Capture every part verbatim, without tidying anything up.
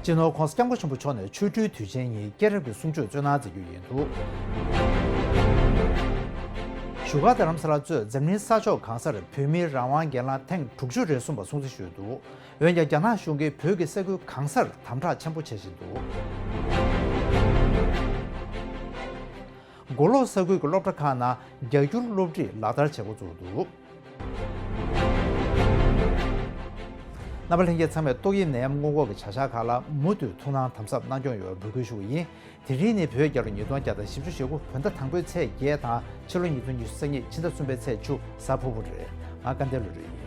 སྤྱི་ནོར་༧གོང་ས་༧སྐྱབས་མགོན་ཆེན་པོ་མཆོག་ནས་ཆོ་འཕྲུལ་དུས་ཆེན་ཉིན་སྐྱེས་རབས་ཀྱི་གསུང་ཆོས་སྩོལ་གནང་མཛད་རྒྱུ་ཡིན་འདུག་བཞུགས་སྒར་རྡ་རམ་ས་ལ་གཙོས་འཛམ་གླིང་ས་ཕྱོགས་གང་སར་བོད་མིའི་རང་དབང་སྒེར་ལངས་ཐེངས་དྲུག་ཅུ་རེ་གསུམ་པ་སྲུང་བརྩི་ཞུས་འདུག་འོན་ཀྱང་རྒྱ་ནག་གཞུང་གིས་བོད་ཀྱི་ས་ཁུལ་གང་སར་དམ་དྲག་ཆེན་པོ་བྱེད་བཞིན་འདུག་མགོ་ལོག་ས་ཁུལ་གྱི་སློབ་གྲྭ་ཁག་ནང་རྒྱ་སྒྱུར་སློབ་ཁྲིད་ལག་བསྟར་བྱེད་འགོ་བཙུགས་འདུག་རྣམ་པ་ལྷན་རྒྱས་ཚང་མས་ཏོག་དབྱིབས་ནད་ཡམས་སྔོན་འགོག་གི་བྱ་གཞག་ཁག་ལ་མུ་མཐུད་ཐུགས་སྣང་དམ་ཟབ་གནང་སྐྱོང་ཡོང་བའི་འབོད་སྐུལ་ཞུ་གི་ཡིན། དེ་རིང་ནི་བོད་རྒྱལ་ལོ་ཉིས་སྟོང་བརྒྱ་དང་བཞི་བཅུ་ཞེ་དགུ་བོད་ཟླ་དང་པོའི་ཚེས་བརྒྱད་དང་ཕྱི་ལོ་ཉིས་སྟོང་ཉི་ཤུ་རྩ་གཉིས་ཕྱི་ཟླ་གསུམ་པའི་ཚེས་བཅུ་གཟའ་ཕུར་བུ་རེད། ང་སྐལ་ལྡན་ལོ་རེ་ཡིན།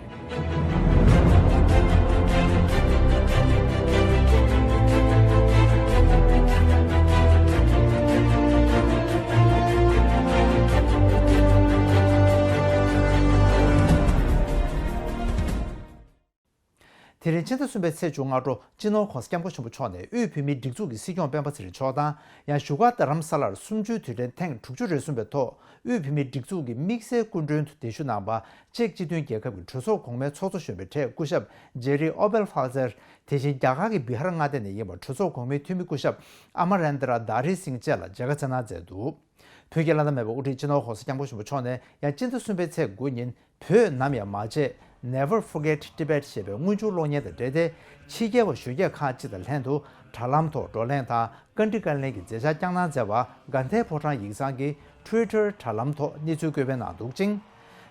དེ་རིང་ཕྱི་ཟླ་གསུམ་པའི་ཚེས་བཅོ་ལྔ་སྤྱི་ནོར་༧གོང་ས་༧སྐྱབས་མགོན་ཆེན་པོ་མཆོག་ནས་དབུས་བོད་མིའི་སྒྲིག་འཛུགས་ཀྱི་སྲིད་སྐྱོང་སྤེན་པ་ཚེ་རིང་མཆོག་དང་། ཡང་བཞུགས་སྒར་རྡ་རམ་ས་ལར་གསུམ་བཅུའི་དུས་དྲན་ཐེངས་དྲུག་ཅུ་རེ་གསུམ་པའི་ཐོག་དབུས་བོད་མིའི་སྒྲིག་འཛུགས་ཀྱི་དམིགས་བསལ་སྐུ་མགྲོན་དུ་གདན་ཞུ་གནང་པ་ཅེཀ་སྤྱི་མཐུན་རྒྱལ་ཁབ་ཀྱི་གྲོས་ཚོགས་གོང་མའི་ཚོགས་གཙོ་གཞོན་པའི་གྲས་སྐུ་ཞབས་ཇེ་རི་ཨོ་བེལ་ཧྥལ་ཙེར། དེ་བཞིན་རྒྱ་གར་གྱི་བི་ཧར་མངའ་སྡེ་ནས་ཡིན་པ་གྲོས་ཚོགས་གོང་མའི་འཐུས་མི་སྐུ་ཞབས་ཨ་མ་རེན་དྲ་དྷ་རི་སིང་བཅས་ལ་མཇལ་ཁ་བསྩལ་གནང་མཛད་འདུག་བོད་ཀྱི་བླ་ན་མེད་པའི་དབུ་ཁྲིད་སྤྱི་ནོར་༧གོང་ས་༧སྐྱབས་མགོན་ཆེན་པོ་མཆོག་ནས་ཡང་ཕྱི་ཟླ་གསུམ་པའི་ཚེས་དགུ་ཉིན་བོད་ནམ་ཡང་མ་བརྗེད། Never Forget Tibet ཞེས་པའི་དངུལ་ཆུ་གློག་བརྙན་དང་འབྲེལ་ཏེ། ཕྱི་རྒྱལ་བ་གཞོན་སྐྱེས་ཁག་ཅིག་དང་ལྷན་དུ་དྲ་ལམ་ཐོག་བགྲོ་གླེང་དང་བཀའ་འདྲི་བཀའ་ལན་གྱི་མཛད་འཆར་བསྐྱངས་གནང་མཛད་པ་དགའ་ལྡན་ཕོ་བྲང་ཡིག་ཚང་གི་Twitter དྲ་ལམ་ཐོག་གནས་ཚུལ་བཀོད་སྤེལ་གནང་འདུག་ཅིང་།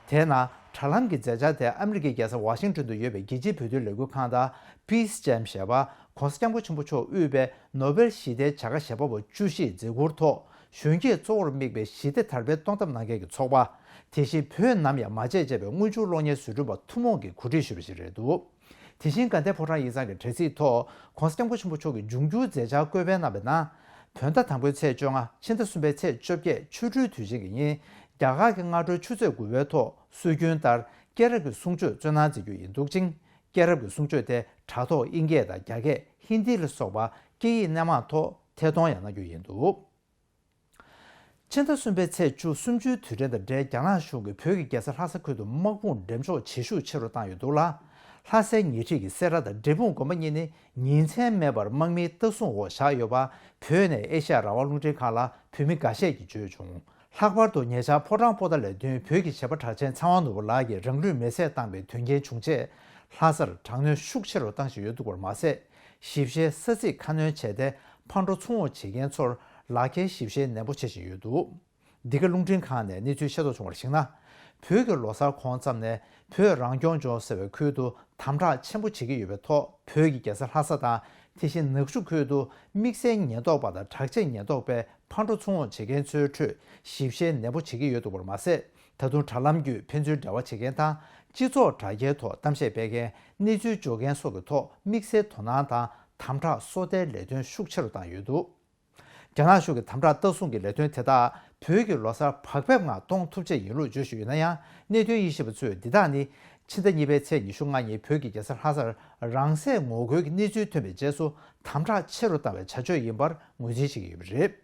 དེའི་ནང་དྲ་ལམ་གྱི་མཛད་འཆར་དེ་ཨ་མི་རི་ཀའི་རྒྱལ་ས་ཝ་ཤིང་ཏོན་དུ་ཡོད་པའི་རྒྱལ་སྤྱིའི་བོད་དོན་ལས་འགུལ་ཁང་དང་Peace Jam ཞེས་པ་༧གོང་ས་༧སྐྱབས་མགོན་ཆེན་པོ་མཆོག་དབུས་པའི་ནོ་བེལ་ཞི་བདེའི་བྱ་དགའ་བཞེས་པ་པོ་བཅུ་བཞི་མཛད་ཁུར་ཐོག་གཞོན་སྐྱེས་གཙོ་བོར་དམིགས་པའི་ཞི་བདེ་དར་སྤེལ་གཏོང་ཐབས་གནང་མཁན་གྱི་ཚོགས་པ། དེ་བཞིན་བོད་ནམ་ཡང་མ་བརྗེད་ཅེས་པའི་དངུལ་ཆུ་གློག་བརྙན་བཟོ་སྐྲུན་པ་ཐུན་མོང་གིས་གོ་སྒྲིག་ཞུས་པ་ཞིག་རེད་འདུག་དེ་བཞིན་དགའ་ལྡན་ཕོ་བྲང་ཡིག་ཚང་གི་དྲ་ཚིགས་ཐོག་༧གོང་ས་༧སྐྱབས་མགོན་ཆེན་པོ་མཆོག་གི་འབྱུང་འགྱུར་མཛད་འཆར་བཀོད་སྤེལ་གནང་བའི་ནང་། བོད་ཟླ་དང་པོའི་ཚེས་བཅོ་ལྔ་ཕྱི་ཟླ་གསུམ་པའི་ཚེས་བཅོ་བརྒྱད་ཆོ་འཕྲུལ་དུས་ཆེན་གྱི་ཉིན། རྒྱ་གར་གྱི་སྔ་དྲོའི་ཆུ་ཚོད་དགུ་པའི་ཐོག་སྲོལ་རྒྱུན་ལྟར་སྐྱེས་རབས་ཀྱི་གསུང་ཆོས་སྩོལ་གནང་མཛད་རྒྱུ་ཡིན་འདུག་ཅིང་། སྐྱེས་རབས་ཀྱི་གསུང་ཆོས་དེ་དྲ་ཐོག་དབྱིན་སྐད་དང་རྒྱ་སྐད། ཧིན་དི་ལ་སོགས་པ་སྐད་ཡིག་སྣ་མང་ཐོག་ཐད་གཏོང་ཡང་གནང་རྒྱུ་ཡིན་འདུག་ཕྱི་ཟླ་གསུམ་པའི་ཚེས་བཅུ་གསུམ་བཅུའི་དུས་དྲན་དང་འབྲེལ་རྒྱ་ནག་གཞུང་གིས་བོད་ཀྱི་རྒྱལ་ས་ལྷ་ས་ཁུལ་དུ་དམག་དཔུང་འགྲེམས་འཇོག་བྱེད་ཤུགས་ཆེ་རུ་བཏང་ཡོད་འདུག་ལ། ལྷ་སའི་ཉེ་འཁྲིས་ཀྱི་སེ་ར་དང་འབྲས་སྤུངས་དགོན་པ་གཉིས་ནི་ཉིན་མཚན་མེད་པར་དམག་མིའི་ལྟ་སྲུང་འོག་བཞག་ཡོད་པ་བོད་ནས་ཨེ་ཤ་ཡ་རང་དབང་རླུང་འཕྲིན་ཁང་ལ་བོད་མི་འགའ་ཤས་ཀྱིས་བརྗོད་བྱུང་། ལྷག་པར་དུ་ཉེ་ཆར་ཕོ་བྲང་པོ་ཏཱ་ལའི་མདུན་བོད་ཀྱི་བྱེས་པ་གྲགས་ཅན་ཚེ་དབང་ནོར་བུ་ལགས་ཀྱིས་རང་ལུས་མེར་སྲེག་བཏང་པའི་དོན་རྐྱེན་བྱུང་རྗེས། ལྷ་སར་དྲག་གནོན་ཤུགས་ཆེ་རུ་བཏང་བཞིན་ཡོད་འདུག་པར་མ་ཟད། ཞིབ་བཤེར་ས་ཚིགས་ཁ་སྣོན་བྱས་ཏེ་ཕར་འགྲོ་ཚུར་འོང་བྱེད་མཁན་ཚོར་ལག་འཁྱེར་ཞིབ་བཤེར་ནན་པོ་བྱེད་བཞིན་ཡོད་འདུག་འདི་ག་རླུང་འཕྲིན་ཁང་ནས་གནས་ཚུལ་ཤེས་རྟོགས་བྱུང་བར་གཞིགས་ན། བོད་ཀྱི་ལོ་གསར་གོང་ཙམ་ནས་བོད་རང་སྐྱོང་ལྗོངས་ཟེར་བའི་ཁུལ་དུ་དམ་དྲག་ཆེན་པོ་བྱེད་ཀྱི་ཡོད་པའི་ཐོག་བོད་ཀྱི་རྒྱལ་ས་ལྷ་ས་དང་དེ་བཞིན་ནག་ཆུ་ཁུལ་དུ་དམིགས་བསལ་ཉེན་རྟོག་པ་དང་དྲག་ཆས་ཉེན་རྟོག་པས་ཕར་འགྲོ་ཚུར་འོང་བྱེད་མཁན་ཚོའི་ཁྲོད་ཞིབ་བཤེར་ནན་པོ་བྱེད་ཀྱི་ཡོད་འདུག་པར་མ་ཟད། ད་དུང་དྲ་ལམ་བརྒྱུད་ཕན་ཚུན་འབྲེལ་བ་བྱེད་མཁན་དང་སྤྱི་ཚོགས་དྲ་རྒྱའི་ཐོག་གཏམ་བཤད་སྤེལ་མཁན་གནས་ཚུལ་འབྱོར་མཁན་སོགས་ཀྱི་ཐོག་དམིགས་བསལ་དོ་སྣང་དང་དམ་དྲག་སོ་ལྟའི་ལས་དོན་ཤུགས་ཆེ་རུ་བཏང་ཡོད་འདུག་རྒྱ་ནག་གཞུང་གི་དམ་དྲག་ལྟ་སྲུང་གི་ལས་དོན་དེ་དག་བོད་ཀྱི་ལོ་གསར་བག་ཕེབས་ངང་གཏོང་ཐུབ་ཆེད་ཡིན་ལུགས་བརྗོད་བཞིན་ཡོད་ན་ཡང་། གནད་དོན་དབྱེ་ཞིབ་པ་ཚོས་འདི་དག་ནི་ཕྱི་ཟླ་གཉིས་པའི་ཚེས་ཉི་ཤུ་ལྔ་ཉིན་བོད་ཀྱི་རྒྱལ་ས་ལྷ་སར་རང་སྲེག་ངོ་རྒོལ་གྱི་གནས་ཚུལ་ཐོན་པའི་རྗེས་སུ་དམ་དྲག་ཆེ་རུ་བཏང་བའི་བྱ་སྤྱོད་ཡིན་པར་ངོས་འཛིན་བྱེད་ཀྱི་ཡོད་པ་རེད།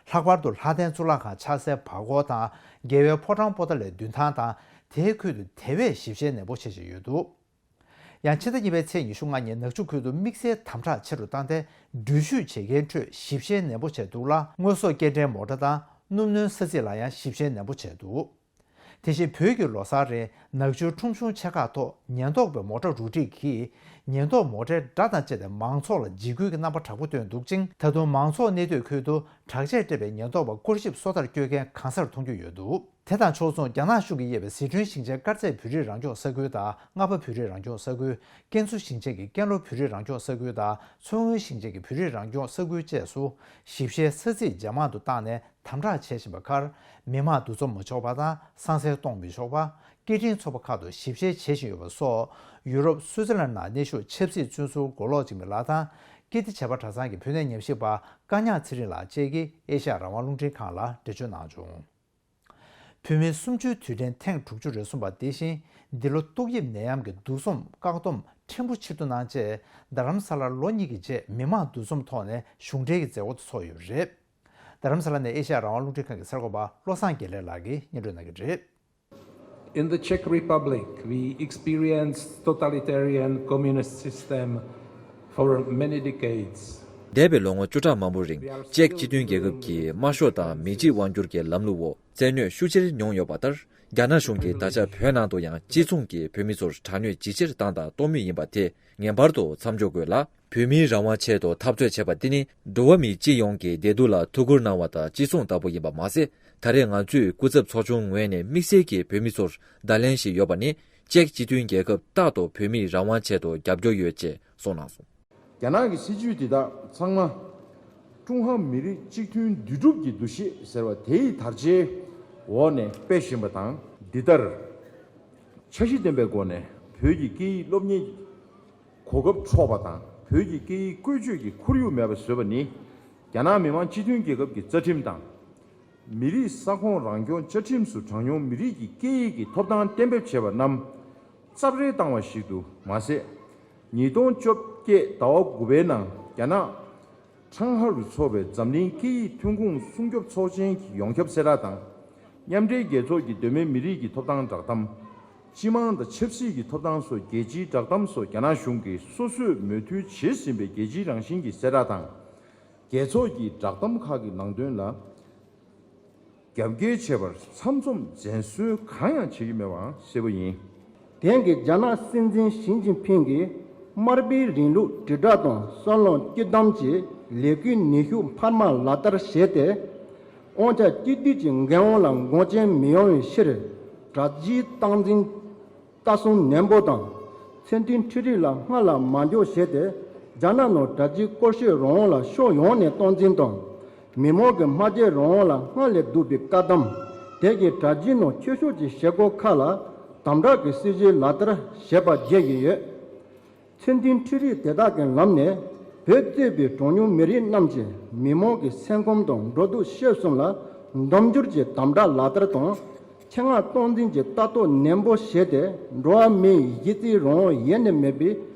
ལྷག་པར་དུ་ལྷ་ལྡན་གཙུག་ལག་ཁང་ཕྱག་སའི་བར་སྐོར་དང་རྒྱལ་བའི་ཕོ་བྲང་པོ་ཏཱ་ལའི་མདུན་ཐང་དང་དེའི་ཁུལ་དུ་དེ་བས་ཞིབ་བཤེར་ནན་པོ་བྱེད་བཞིན་ཡོད་འདུག་ཡང་ཕྱི་ཟླ་གཉིས་པའི་ཚེས་ཉི་ཤུ་ལྔ་ཉིན་ནག་ཆུ་ཁུལ་དུ་དམིགས་བསལ་དམ་དྲག་ཆེ་རུ་བཏང་སྟེ། འགྲུལ་བཞུད་བྱེད་མཁན་ཁྲོད་ཞིབ་བཤེར་ནན་པོ་བྱས་འདུག་ལ། དངོས་ཟོག་སྐྱེལ་འདྲེན་མོ་ཊ་དང་སྣུམ་སྣོན་ས་ཚིགས་ལ་ཡང་ཞིབ་བཤེར་ནན་པོ་བྱས་འདུག་དེ་བཞིན་བོད་ཀྱི་ལོ་གསར་རིང་ནག་ཆུའི་ཁྲོམ་གཞུང་ཆེ་ཁག་ཐོག་ཉེན་རྟོག་པའི་མོ་ཊ་རུ་སྒྲིག་གིས་ཉེན་རྟོག་མོ་ཊའི་སྒྲ་དང་བཅས་ཏེ་མང་ཚོགས་ལ་འཇིགས་སྐུལ་གྱི་རྣམ་པ་དྲག་པོ་བཏོན་འདུག་ཅིང་། ད་དུང་མང་ཚོགས་གནས་སྡོད་ཁུལ་དུ་དྲག་ཆས་སྤྲས་པའི་ཉེན་རྟོག་པ་སྐོར་ཞིབ་སོ་ལྟར་སྐྱོད་མཁན་གང་སར་མཐོང་རྒྱུ་ཡོད་འདུག་དེ་དང་ཕྱོགས་མཚུངས། རྒྱ་ནག་གཞུང་གིས་དབྱེ་བའི་ཟི་ཁྲོན་ཞིང་ཆེན་དཀར་མཛེས་བོད་རིགས་རང་སྐྱོང་ས་ཁུལ་དང་། རྔ་པ་བོད་རིགས་རང་སྐྱོང་ས་ཁུལ། ཀན་སུའུ་ཞིང་ཆེན་གྱི་ཀན་ལྷོ་བོད་རིགས་རང་སྐྱོང་ས་ཁུལ་དང་། མཚོ་སྔོན་ཞིང་ཆེན་གྱི་བོད་རིགས་རང་སྐྱོང་ས་ཁུལ་བཅས་སུ་ཞིབ་བཤེར་ས་ཚིགས་ཇེ་མང་དུ་བཏང་ནས་དམ་དྲག་བྱེད་བཞིན་པ་ཁར། མི་མང་འདུ་འཛོམས་མི་ཆོག་པ་དང་། བསང་གསེར་གཏོང་མི་ཆོག་པ། སྐད་འཕྲིན་ཚོགས་པ་ཁག་ཏུ་ཞིབ་བཤེར་བྱེད་བཞིན་ཡོད་པ་སོགས། ཡུ་རོབ་སུའུ་ཙེར་ལན་ནང་གནས་བཞུགས་ཆབ་སྲིད་བཙོན་ཟུར་མགོ་ལོག་ཅིག་མི་ལགས་དང་། ཀིརྟི་བྱེས་པ་གྲྭ་ཚང་གི་བོད་གནས་ཉམས་ཞིབ་པ་བཀའ་ཉག་ཚེ་རིང་ལགས་བཅས་ཀྱིས་ཨེ་ཤ་ཡ་རང་དབང་རླུང་འཕྲིན་ཁང་ལ་འགྲེལ་བརྗོད་གནང་བྱུང་། བོད་མིའི་གསུམ་བཅུའི་དུས་དྲན་ཐེངས་དྲུག་ཅུ་རེ་གསུམ་པ་དེ་བཞིན་འདི་ལོ་ཏོག་དབྱིབས་ནད་ཡམས་ཀྱི་འདུ་འཛོམས་བཀག་སྡོམ་ཕྲན་བུ་ཕྱིར་བསྡུ་གནང་རྗེས། རྡ་རམ་ས་ལར་ལོ་གཉིས་ཀྱི་རྗེས་མི་མང་འདུ་འཛོམས་ཐོག་ནས་གཞུང་འབྲེལ་གྱི་མཛད་སྒོ་དེ་ཚོགས་ཡོད་པ་རེད། རྡ་རམ་ས་ལ་ནས་ཨེ་ཤ་ཡ་རང་དབང་རླུང་འཕྲིན་ཁང་གི་གསར་འགོད་པ་བློ་བཟང་དགེ་ལེགས་ལགས་ཀྱིས་སྙན་སྒྲོན་གནང་གི་རེད། In the Czech Republic, we experienced totalitarian communist system For many decades, འདས་པའི་ལོ་ངོ་བཅུ་ཕྲག་མང་པོའི་རིང་ཅེཀ་སྤྱི་མཐུན་རྒྱལ་ཁབ་ཀྱིས་དམར་ཤོག་དང་མི་གཅིག་དབང་སྒྱུར་གྱི་ལམ་ལུགས་འོག་བཙན་གནོན་ཤུགས་ཆེར་མྱོང་ཡོད་པ་ལྟར། རྒྱ་ནག་གཞུང་གིས་ད་ཆ་བོད་ནང་དུ་ཡང་གཅིག་མཚུངས་ཀྱིས་བོད་མི་ཚོར་དྲག་གནོན་ཇི་ཆེར་བཏང་དང་གཏོང་མུས་ཡིན་པ་དེ་ངེས་པར་དུ་མཚམས་འཇོག་དགོས་ལ། བོད་མིའི་རང་དབང་ཆེད་དུ་འཐབ་རྩོད་བྱས་པ་འདི་ནི་འགྲོ་བ་མི་སྤྱི་ཡོངས་ཀྱི་བདེ་སྡུག་ལ་ཐུགས་ཁུར་གནང་བ་དང་གཅིག་མཚུངས་ལྟ་བུ་ཡིན་པ་མ་ཟད། ད་རེས་ང་ཚོས་སྐུ་ཚབ་ཚོགས་ཆུང་ངོས་ནས་དམིགས་བསལ་གྱིས་བོད་མི་ཚོར་བརྡ་ལན་ཞིག་ཡོད་པ་ནི། ཅེཀ་སྤྱི་མཐུན་རྒྱལ་ཁབ་རྟག་ཏུ་བོད་མིའི་རང་དབང་ཆེད་དུ་རྒྱབ་སྐྱོར་ཡོད་ཅེས་གསུངས་གནང་སོང་། རྒྱ་ནག་གི་སྲིད་ཇུས་འདི་དག་ཚང་མ་ཀྲུང་ཧྭ་མི་རིགས་གཅིག་མཐུན་འདུས་གྲུབ་ཀྱི་འདུ་ཤེས་ཟེར་བ་དེའི་དར་ཆའི་འོག་ནས་སྤེལ་བཞིན་པ་དང་། འདི་ལྟར་འཆར་གཞི་ལྡན་པའི་སྒོ་ནས་བོད་ཀྱི་སྐད་ཡིག་སློབ་གཉེར་གོ་སྐབས་འཕྲོག་པ་དང་། བོད་ཀྱི་སྐད་ཡིག་བཀོལ་སྤྱོད་ཀྱི་ཁོར་ཡུག་མེད་པ་བཟོས་པ་ནི། རྒྱ་ནག་མི་དམངས་སྤྱི་མཐུན་རྒྱལ་ཁབ་ཀྱི་རྩ་ཁྲིམས་དང་། མི་རིགས་ས་ཁོངས་རང་སྐྱོང་བཅའ་ཁྲིམས་སུ་གྲངས་ཉུང་མི་རིགས་ཀྱི་སྐད་ཡིག་གི་ཐོབ་ཐང་གཏན་འབེབས་བྱས་པ་རྣམས་རྩབ་རལ་བཏང་བ་ཞིག་ཏུ་མ་ཟད། ཉིས་སྟོང་བཅོ་བརྒྱད་ཟླ་བ་དགུ་པའི་ནང་རྒྱ་ནག་ཁྲང་ཧ་རུ་འཚོགས་པའི་འཛམ་གླིང་སྐད་ཡིག་ཐོན་ཁུངས་སྲུང་སྐྱོབ་ཚོགས་ཆེན་གྱི་ཡོངས་ཁྱབ་གསལ་བསྒྲགས་དང་། མཉམ་འབྲེལ་རྒྱལ་ཚོགས་ཀྱི་གདོད་མའི་མི་རིགས་ཀྱི་ཐོབ་ཐང་བསྒྲགས་གཏམ། སྤྱི་དམངས་དང་ཆབ་སྲིད་ཀྱི་ཐོབ་ཐང་སོགས་རྒྱལ་སྤྱིའི་བསྒྲགས་གཏམ་སོགས་རྒྱ་ནག་གཞུང་གིས་སོ་སོས་མོས་མཐུན་བྱེད་བཞིན་པའི་རྒྱལ་སྤྱིའི་རང་བཞིན་གྱི་གསལ་བསྒྲགས་དང་། རྒྱལ་ཚོགས་ཀྱི་བསྒྲགས་གཏམ་ཁག་གི་ནང་དོན་ལ་རྒྱབ་འགལ་བྱས་པར་ཚམ་ཚོམ་འཛེམ་ཟོན་གང་ཡང་བྱེད་ཀྱི་མེད་པའང་གསལ་པོ་ཡིན། དེང་གི་རྒྱ་ནག་སྲིད་འཛིན་ཞི་ཅིན་ཕིང་གིས་དམར་པོའི་རིང་ལུགས་དྲིལ་བསྒྲགས་དང་གསར་སློང་སྐྱིད་གཏམ་གྱི་ལས་འགུལ་ནུས་ཤུགས་འཕར་མ་ལག་བསྟར་བྱས་ཏེ། དབང་ཆ་གཅིག་སྡུད་ཀྱི་འགན་དབང་ལ་འགངས་ཆེན་མི་ཡོང་བའི་ཕྱིར། དྲ་རྒྱའི་སྟངས་འཛིན་ལྟ་སྲུང་ནན་པོ་དང་། མཚན་མཐུན་འཕྲུལ་རིག་ལ་སྔར་ལ་མ་འཇོག་བྱས་ཏེ། རྒྱ་ནག་ནང་དྲ་རྒྱའི་སྐོར་ཤོད་རང་དབང་ལ་ཕྱོགས་ཡོངས་ནས་སྟངས་འཛིན་དང་། མི་མང་གི་སྨྲ་བརྗོད་རང་དབང་ལ་སྔར་ལས་སྡུག་པའི་བཀག་སྡོམ། དེ་གའི་དྲ་རྒྱའི་ནང་ཆོས་ཕྱོགས་ཀྱི་བྱེད་སྒོ་ཁག་ལ་དམ་དྲག་གི་སྲིད་ཇུས་ལག་བསྟར་བྱེད་པ་བརྗོད་ཀྱི་ཡོད། མཚན་མཐུན་འཕྲུལ་རིག་དེ་དག་གི་ལམ་ནས་བོད་གཙོས་པའི་གྲངས་ཉུང་མི་རིགས་རྣམས་ཀྱི་མི་མང་གི་སེམས་ཁམས་དང་འགྲོ་འདུག་སྤྱོད་གསུམ་ལ་འདུམ་འགྱུར་གྱི་དམ་དྲག་ལག་བསྟར་དང་། ཆེད་མངགས་སྟངས་འཛིན་གྱི་ལྟ་རྟོག་ནན་པོ་བྱས་ཏེ། འགྲོ་བ་མིའི་གཞི་རྩའི་རང་དབང་ཡེ་ནས་མེད་པའི་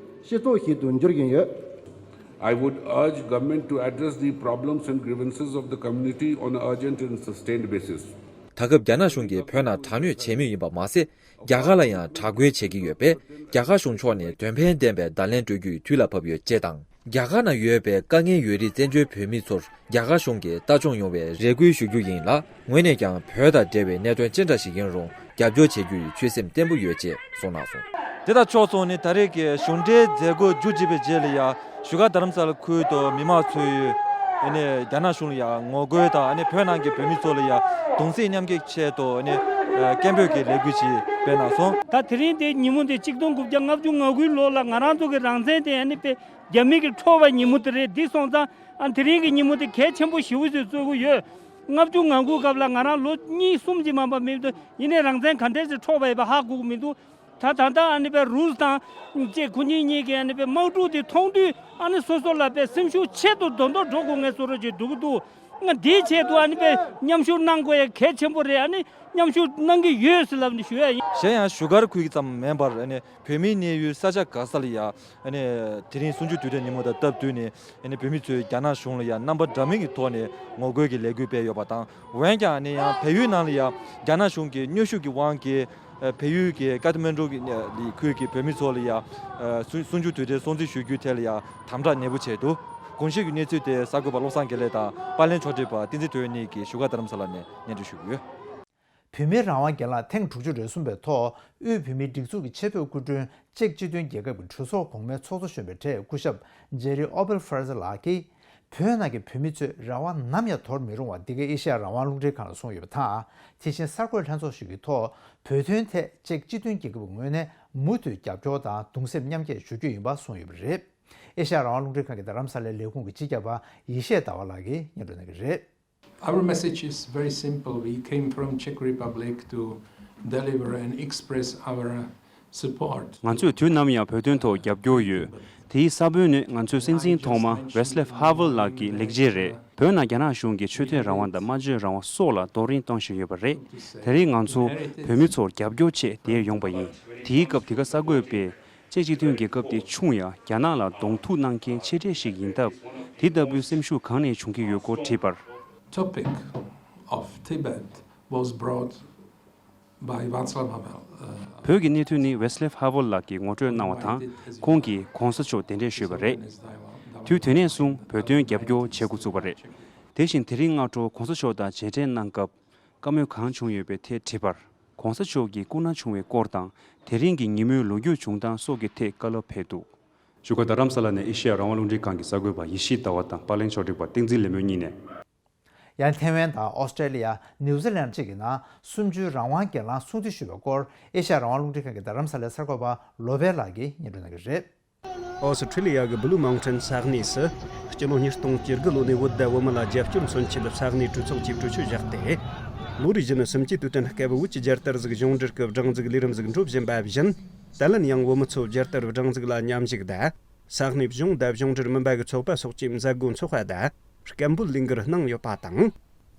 སྤྱི་ཚོགས་ཤིག་ཏུ་འགྱུར་བཞིན་ཡོད། I would urge government to address the problems and grievances of the community on an urgent and sustained basis. ད་སྐབས་རྒྱ་ནག་གཞུང་གིས་བོད་ནང་དྲག་གནོན་བྱེད་མུས་ཡིན་པ་མ་ཟད། རྒྱ་གར་ལ་ཡང་དྲག་རྒོལ་བྱེད་ཀྱི་ཡོད་པས། རྒྱ་གར་གཞུང་ཕྱོགས་ནས་དོན་ཕན་ལྡན་པའི་བརྡ་ལན་སྤྲོད་རྒྱུའི་དུས་ལ་བབ་ཡོད་ཅེས་དང་། རྒྱ་གར་ནང་ཡོད་པའི་དཀའ་ངལ་ཡོད་རིགས་བཙན་བྱོལ་བོད་མི་ཚོར་རྒྱ་གར་གཞུང་གིས་ལྟ་སྐྱོང་ཡོང་བའི་རེ་སྐུལ་ཞུ་རྒྱུ་ཡིན་ལ། ངོས་ནས་ཀྱང་བོད་དང་འབྲེལ་བའི་གནད་དོན་ཅི་འདྲ་ཞིག་ཡིན་རུང་རྒྱབ་སྐྱོར་བྱེད་རྒྱུའི་ཆོད་སེམས་བརྟན་པོ་ཡོད་ཅེས་གསུངས་གནང་སོང་། དེ་དང་ཕྱོགས་མཚུངས་ནས་ད་རེས་ཀྱི་གཞུང་འབྲེལ་མཛད་སྒོ་མཇུག་བསྒྲིལ་བའི་རྗེས་ལ་ཡང་བཞུགས་སྒར་རྡ་རམ་ས་ལ་ཁུལ་དུ་མི་མང་ཚོས་ཨ་ནི་རྒྱ་ནག་གཞུང་ལ་ཡང་ངོ་རྒོལ་དང་། ཨ་ནི་བོད་ནང་གི་བོད་མི་ཚོ་ལ་ཡང་གདུང་སེམས་མཉམ་སྐྱེད་ཆེད་དུ་ཨ་ནི་སྐད་འབོད་ཀྱི་ལས་འགུལ་ཅིག་སྤེལ་གནང་སོང་། ད་དེ་རིང་དེ་ཉིན་མོ་དེ་གཅིག་སྟོང་དགུ་བརྒྱ་ལྔ་བཅུ་ང་དགུའི་ལོ་ལ་ང་རང་ཚོ་གི་རང་བཙན་དེ་ཨ་ནི་དཔེ་རྒྱ་མི་གིས་འཕྲོག་པའི་ཉིན་མོ་དེ་རེད། འདི་སོང་ཙང་ཨ་དེ་རིང་གི་ཉིན་མོ་དེ་གལ་ཆེན་པོ་ཞེ་པོ་ཞིག་བརྩི་གི་ཡོད། ལྔ་བཅུ་ང་དགུ་སྐབས་ལ་ང་རང་ལོ་གཉིས་གསུམ་ཅིག་མ་པ་མེད་དུས། ཡིན་ནའི་རང་བཙན་ག་འདྲས་ཅིག་འཕྲོག་པ་ཡིན་པ་ཧ་གོ་གི་མི་འདུག་ད་ད་ལྟ་ཨ་ནི་པའི་རུས་དང་བཅས་ཁོ་གཉིས་གཉིས་ཀྱི་ཨ་ནི་པའི་དམག་འཁྲུག་དེ་མཐོང་དུས། ཨ་ནི་སོ་སོ་ལ་པའི་སེམས་ཤུགས་ཆེད་དུ་རྡོག་རྡོག་འགྲོ་དགོས་ངེས་བཟོ་འདྲ་ཅིག་འདུག་གི་འདུག་ང་འདིའི་ཆེད་དུ་ཨ་ནི་པའི་མཉམ་ཞུགས་གནང་དགོས་ཡ་གལ་ཆེན་པོ་རེད། ཨ་ནི་མཉམ་ཞུགས་གནང་གི་ཡོད་ཟེར་ལབ་ནས་ཞུ་ཡ་ཡིན། གཞན་ཡང་བཞུགས་སྒར་ཁུལ་ཙམ་མིན་པར། ཨ་ནི་བོད་མིའི་གནས་ཡུལ་ས་ཆ་ག་ས་ལ་ཡང་ཨ་ནི་དེ་རིང་གསུམ་བཅུའི་དུས་དྲན་ཉིན་མོ་དང་སྟབས་བསྟུན་ནས། ཨ་ནི་བོད་མི་ཚོས་རྒྱ་ནག་གཞུང་ལ་ཡང་རྣམ་པ་འདྲ་མིན་གྱི་ཐོག་ནས་ངོ་རྒོལ་གྱི་ལས་འགུལ་སྤེལ་ཡོད་པ་དང་། འོན་ཀྱང་ཨ་ནི་ཡང་བལ་ཡུལ་ནང་ལ་ཡང་རྒྱ་ནག་གཞུང་གི་གནོན་ཤུགས་ཀྱི་དབང་གིས། ཨ། བལ་ཡུལ་གྱི་ཀ་ཐ་མན་གྲུ་གི་ནས་ཁུལ་གྱི་བོད་མི་ཚོ་ལ་ཡང་། ཨ། གསུང་གསུང་ཆོས་དུས་དྲན་སྲུང་བརྩི་ཞུ་རྒྱུའི་ཐད་ལ་ཡང་དམ་དྲག་ནན་པོ་བྱས་འདུག་གོང་ཞུས་ཀྱི་གནས་ཚུལ་དེ་གསར་འགོད་པ་བློ་བཟང་དགེ་ལེགས་དང་། པར་ལེན་ཕྱོགས་སྒྲིག་པ་བསྟན་འཛིན་དོན་གཉིས་ཀྱིས་བཞུགས་སྒར་རྡ་རམ་ས་ལ་ནས་སྙན་སྒྲོན་ཞུ་གི་ཡོད། བོད་མིའི་རང་དབང་སྒེར་ལངས་ཐེངས་དྲུག་ཅུ་རེ་གསུམ་པའི་ཐོག་དབུས་བོད་མིའི་སྒྲིག་འཛུགས་ཀྱི་ཆེས་མཐོའི་སྐུ་མགྲོན། ཅེཀ་སྤྱི་མཐུན་རྒྱལ་ཁབ་ཀྱི་གྲོས་ཚོགས་གོང་མའི་ཚོགས་གཙོ་གཞོན་པའི་གྲས་སྐུ་ཞབས་ཇེ་རི་ཨོ་པེལ་ཧྥར་ཛར་ལགས་ཀྱིས། བོད་ནང་གི་བོད་མི་ཚོས་རང་དབང་ནམ་ཡང་དོར་མི་རུང་བ་འདི་ག་ཨེ་ཤ་ཡ་རང་དབང་རླུང་འཕྲིན་ཁང་ལ་གསུངས་ཡོད་པ་དང་། དེ་བཞིན་གསར་འགོད་ལྷན་ཚོགས་ཤིག་གི་ཐོག་བོད་དོན་ཐད་ཅེཀ་སྤྱི་མཐུན་རྒྱལ་ཁབ་ཀྱི་ངོས་ནས་མུ་མཐུད་རྒྱབ་སྐྱོར་དང་གདུང་སེམས་མཉམ་སྐྱེད་ཞུ་རྒྱུ་ཡིན་པ་གསུངས་ཡོད་པ་རེད། ཨེ་ཤ་ཡ་རང་དབང་རླུང་འཕྲིན་ཁང་གི་རྡ་རམ་ས་ལའི་ལས་ཁུངས་ཀྱི་སྤྱི་ཁྱབ་པ་ཡེ་ཤེས་ཟླ་བ་ལགས་ཀྱིས་སྙན་སྒྲོན་གནང་གི་རེད། Our message is very simple. We came from Czech Republic to deliver and express our support. ང་ཚོས་དུས་ནམ་ཡང་བོད་དོན་ཐོག་རྒྱབ་སྐྱོར་ཡོད། དེའི་ས་བོན་ནི་ང་ཚོའི་སྲིད་འཛིན་ཐོག་མ་ཝེ་སི་ལེབ་ཧ་ཝེལ་ལགས་ཀྱི་ལེགས་སྐྱེས་རེད། བོད་ནང་རྒྱ་ནག་གཞུང་གིས་ཆོས་དད་རང་དབང་དང་སྨྲ་བརྗོད་རང་དབང་སོགས་ལ་རྡོག་རིལ་གཏོང་བཞིན་ཡོད་པ་རེད། དེ་རིང་ང་ཚོ་བོད་མི་ཚོར་རྒྱབ་སྐྱོར་ཆེད་དེར་ཡོང་པ་ཡིན། དེའི་སྐབས་དེ་ག་གསར་འགོད་པས། ཅེཀ་སྤྱི་མཐུན་རྒྱལ་ཁབ་དེ་ཆུང་ཡང་རྒྱ་ནག་ལ་གདོང་ཐུག་གནང་མཁན་ཆེ་གྲས་ཤིག་ཡིན་སྟབས། དེ་ལྟ་བུའི་སེམས་ཤུགས་གང་ནས་བྱུང་གི་ཡོད་སྐོར་དྲིས་པར། Topic of Tibet was brought by Václav Havel. བོད་ཀྱི་གནས་ཚུལ་ནི་ཝེ་སི་ལེབ་ཧ་ཝེལ་ལགས་ཀྱིས་ངོ་སྤྲོད་གནང་བ་དང་། ཁོང་གིས་གོང་ས་མཆོག་གདན་འདྲེན་ཞུས་པ་རེད། དུས་དེ་ནས་བཟུང་བོད་དོན་རྒྱབ་སྐྱོར་བྱེད་འགོ་ཚུགས་པ་རེད། དེ་བཞིན་དེ་རིང་སྔ་དྲོ་གོང་ས་མཆོག་དང་མཇལ་འཕྲད་གནང་སྐབས། བཀའ་མོལ་གང་བྱུང་ཡོད་པའི་ཐད་དྲིས་པར། གོང་ས་མཆོག་གིས་སྐུ་ན་ཆུང་བའི་སྐོར་དང་། དེ་རིང་གི་ཉིན་མོའི་ལོ་རྒྱུས་བྱུང་སྟངས་སོགས་ཀྱི་ཐད་བཀའ་སློབ་ཕེབས་འདུག་བཞུགས་སྒར་རྡ་རམ་ས་ལ་ནས་ཨེ་ཤེ་ཡ་རང་དབང་རླུང་འཕྲིན་ཁང་གི་གསར་འགོད་པ་ཡེ་ཤེས་ཟླ་བ་དང་པར་ལེན་ཕྱོགས་སྒྲིག་པ་བསྟན་འཛིན་ལེགས་མོ་གཉིས་ནས། ཡང་ཐེ་ཝན་དང་ཨོ་སི་ཀྲེ་ལི་ཡ། ནིའུ་ཛི་ལན་བཅས་ཀྱི་ནང་གསུམ་བཅུའི་རང་དབང་སྒེར་ལངས་སྲུང་བརྩི་ཞུས་པའི་སྐོར་ཨེ་ཤ་ཡ་རང་དབང་རླུང་འཕྲིན་ཁང་གི་རྡ་རམ་ས་ལའི་གསར་འགོད་པ་ལོ་པེ་ལགས་ཀྱིས་སྙན་སྒྲོན་གནང་གི་རེད། ཨོ་སི་ཁྲི་ལི་ཡ་གི་བྷི་ལུ་མའུན་ཊན་ས་གནས་སུ། སྤྱི་ལོ་ཉིས་སྟོང་བཅུ་དགུ་ལོ་ནས་བོད་དང་བོད་མི་ལ་རྒྱབ་སྐྱོར་མཚོན་ཆེད་ས་གནས་གྲོས་ཚོགས་ཀྱིས་གྲོས་ཆོད་བཞག་སྟེ། ལོ་རེ་བཞིན་སུམ་བཅུའི་དུས་དྲན་སྐབས་བོད་ཀྱི་རྒྱལ་དར་ཟིག་གཞུང་འབྲེལ་གྱི་སྦྲང་རྩི་ལས་རིམ་ཟིག་འགྲོ་བཞིན་པ་བཞིན། ད་ལན་ཡང་བོད་མི་ཚོ་རྒྱལ་དར་སྦྲང་རྩི་ལ་མཉམ་ཞུགས་དང་། ས་གནས་གཞུང་དང་གཞུང་འབྲེལ་མིན་པ་གི་ཚོགས་པ་སོགས་ཀྱིས་མཛད་སྒོ་འཚོགས་པ་དང་། སྐད་འབོད་ལས་འགུལ་གནང་ཡོད་པ་དང་།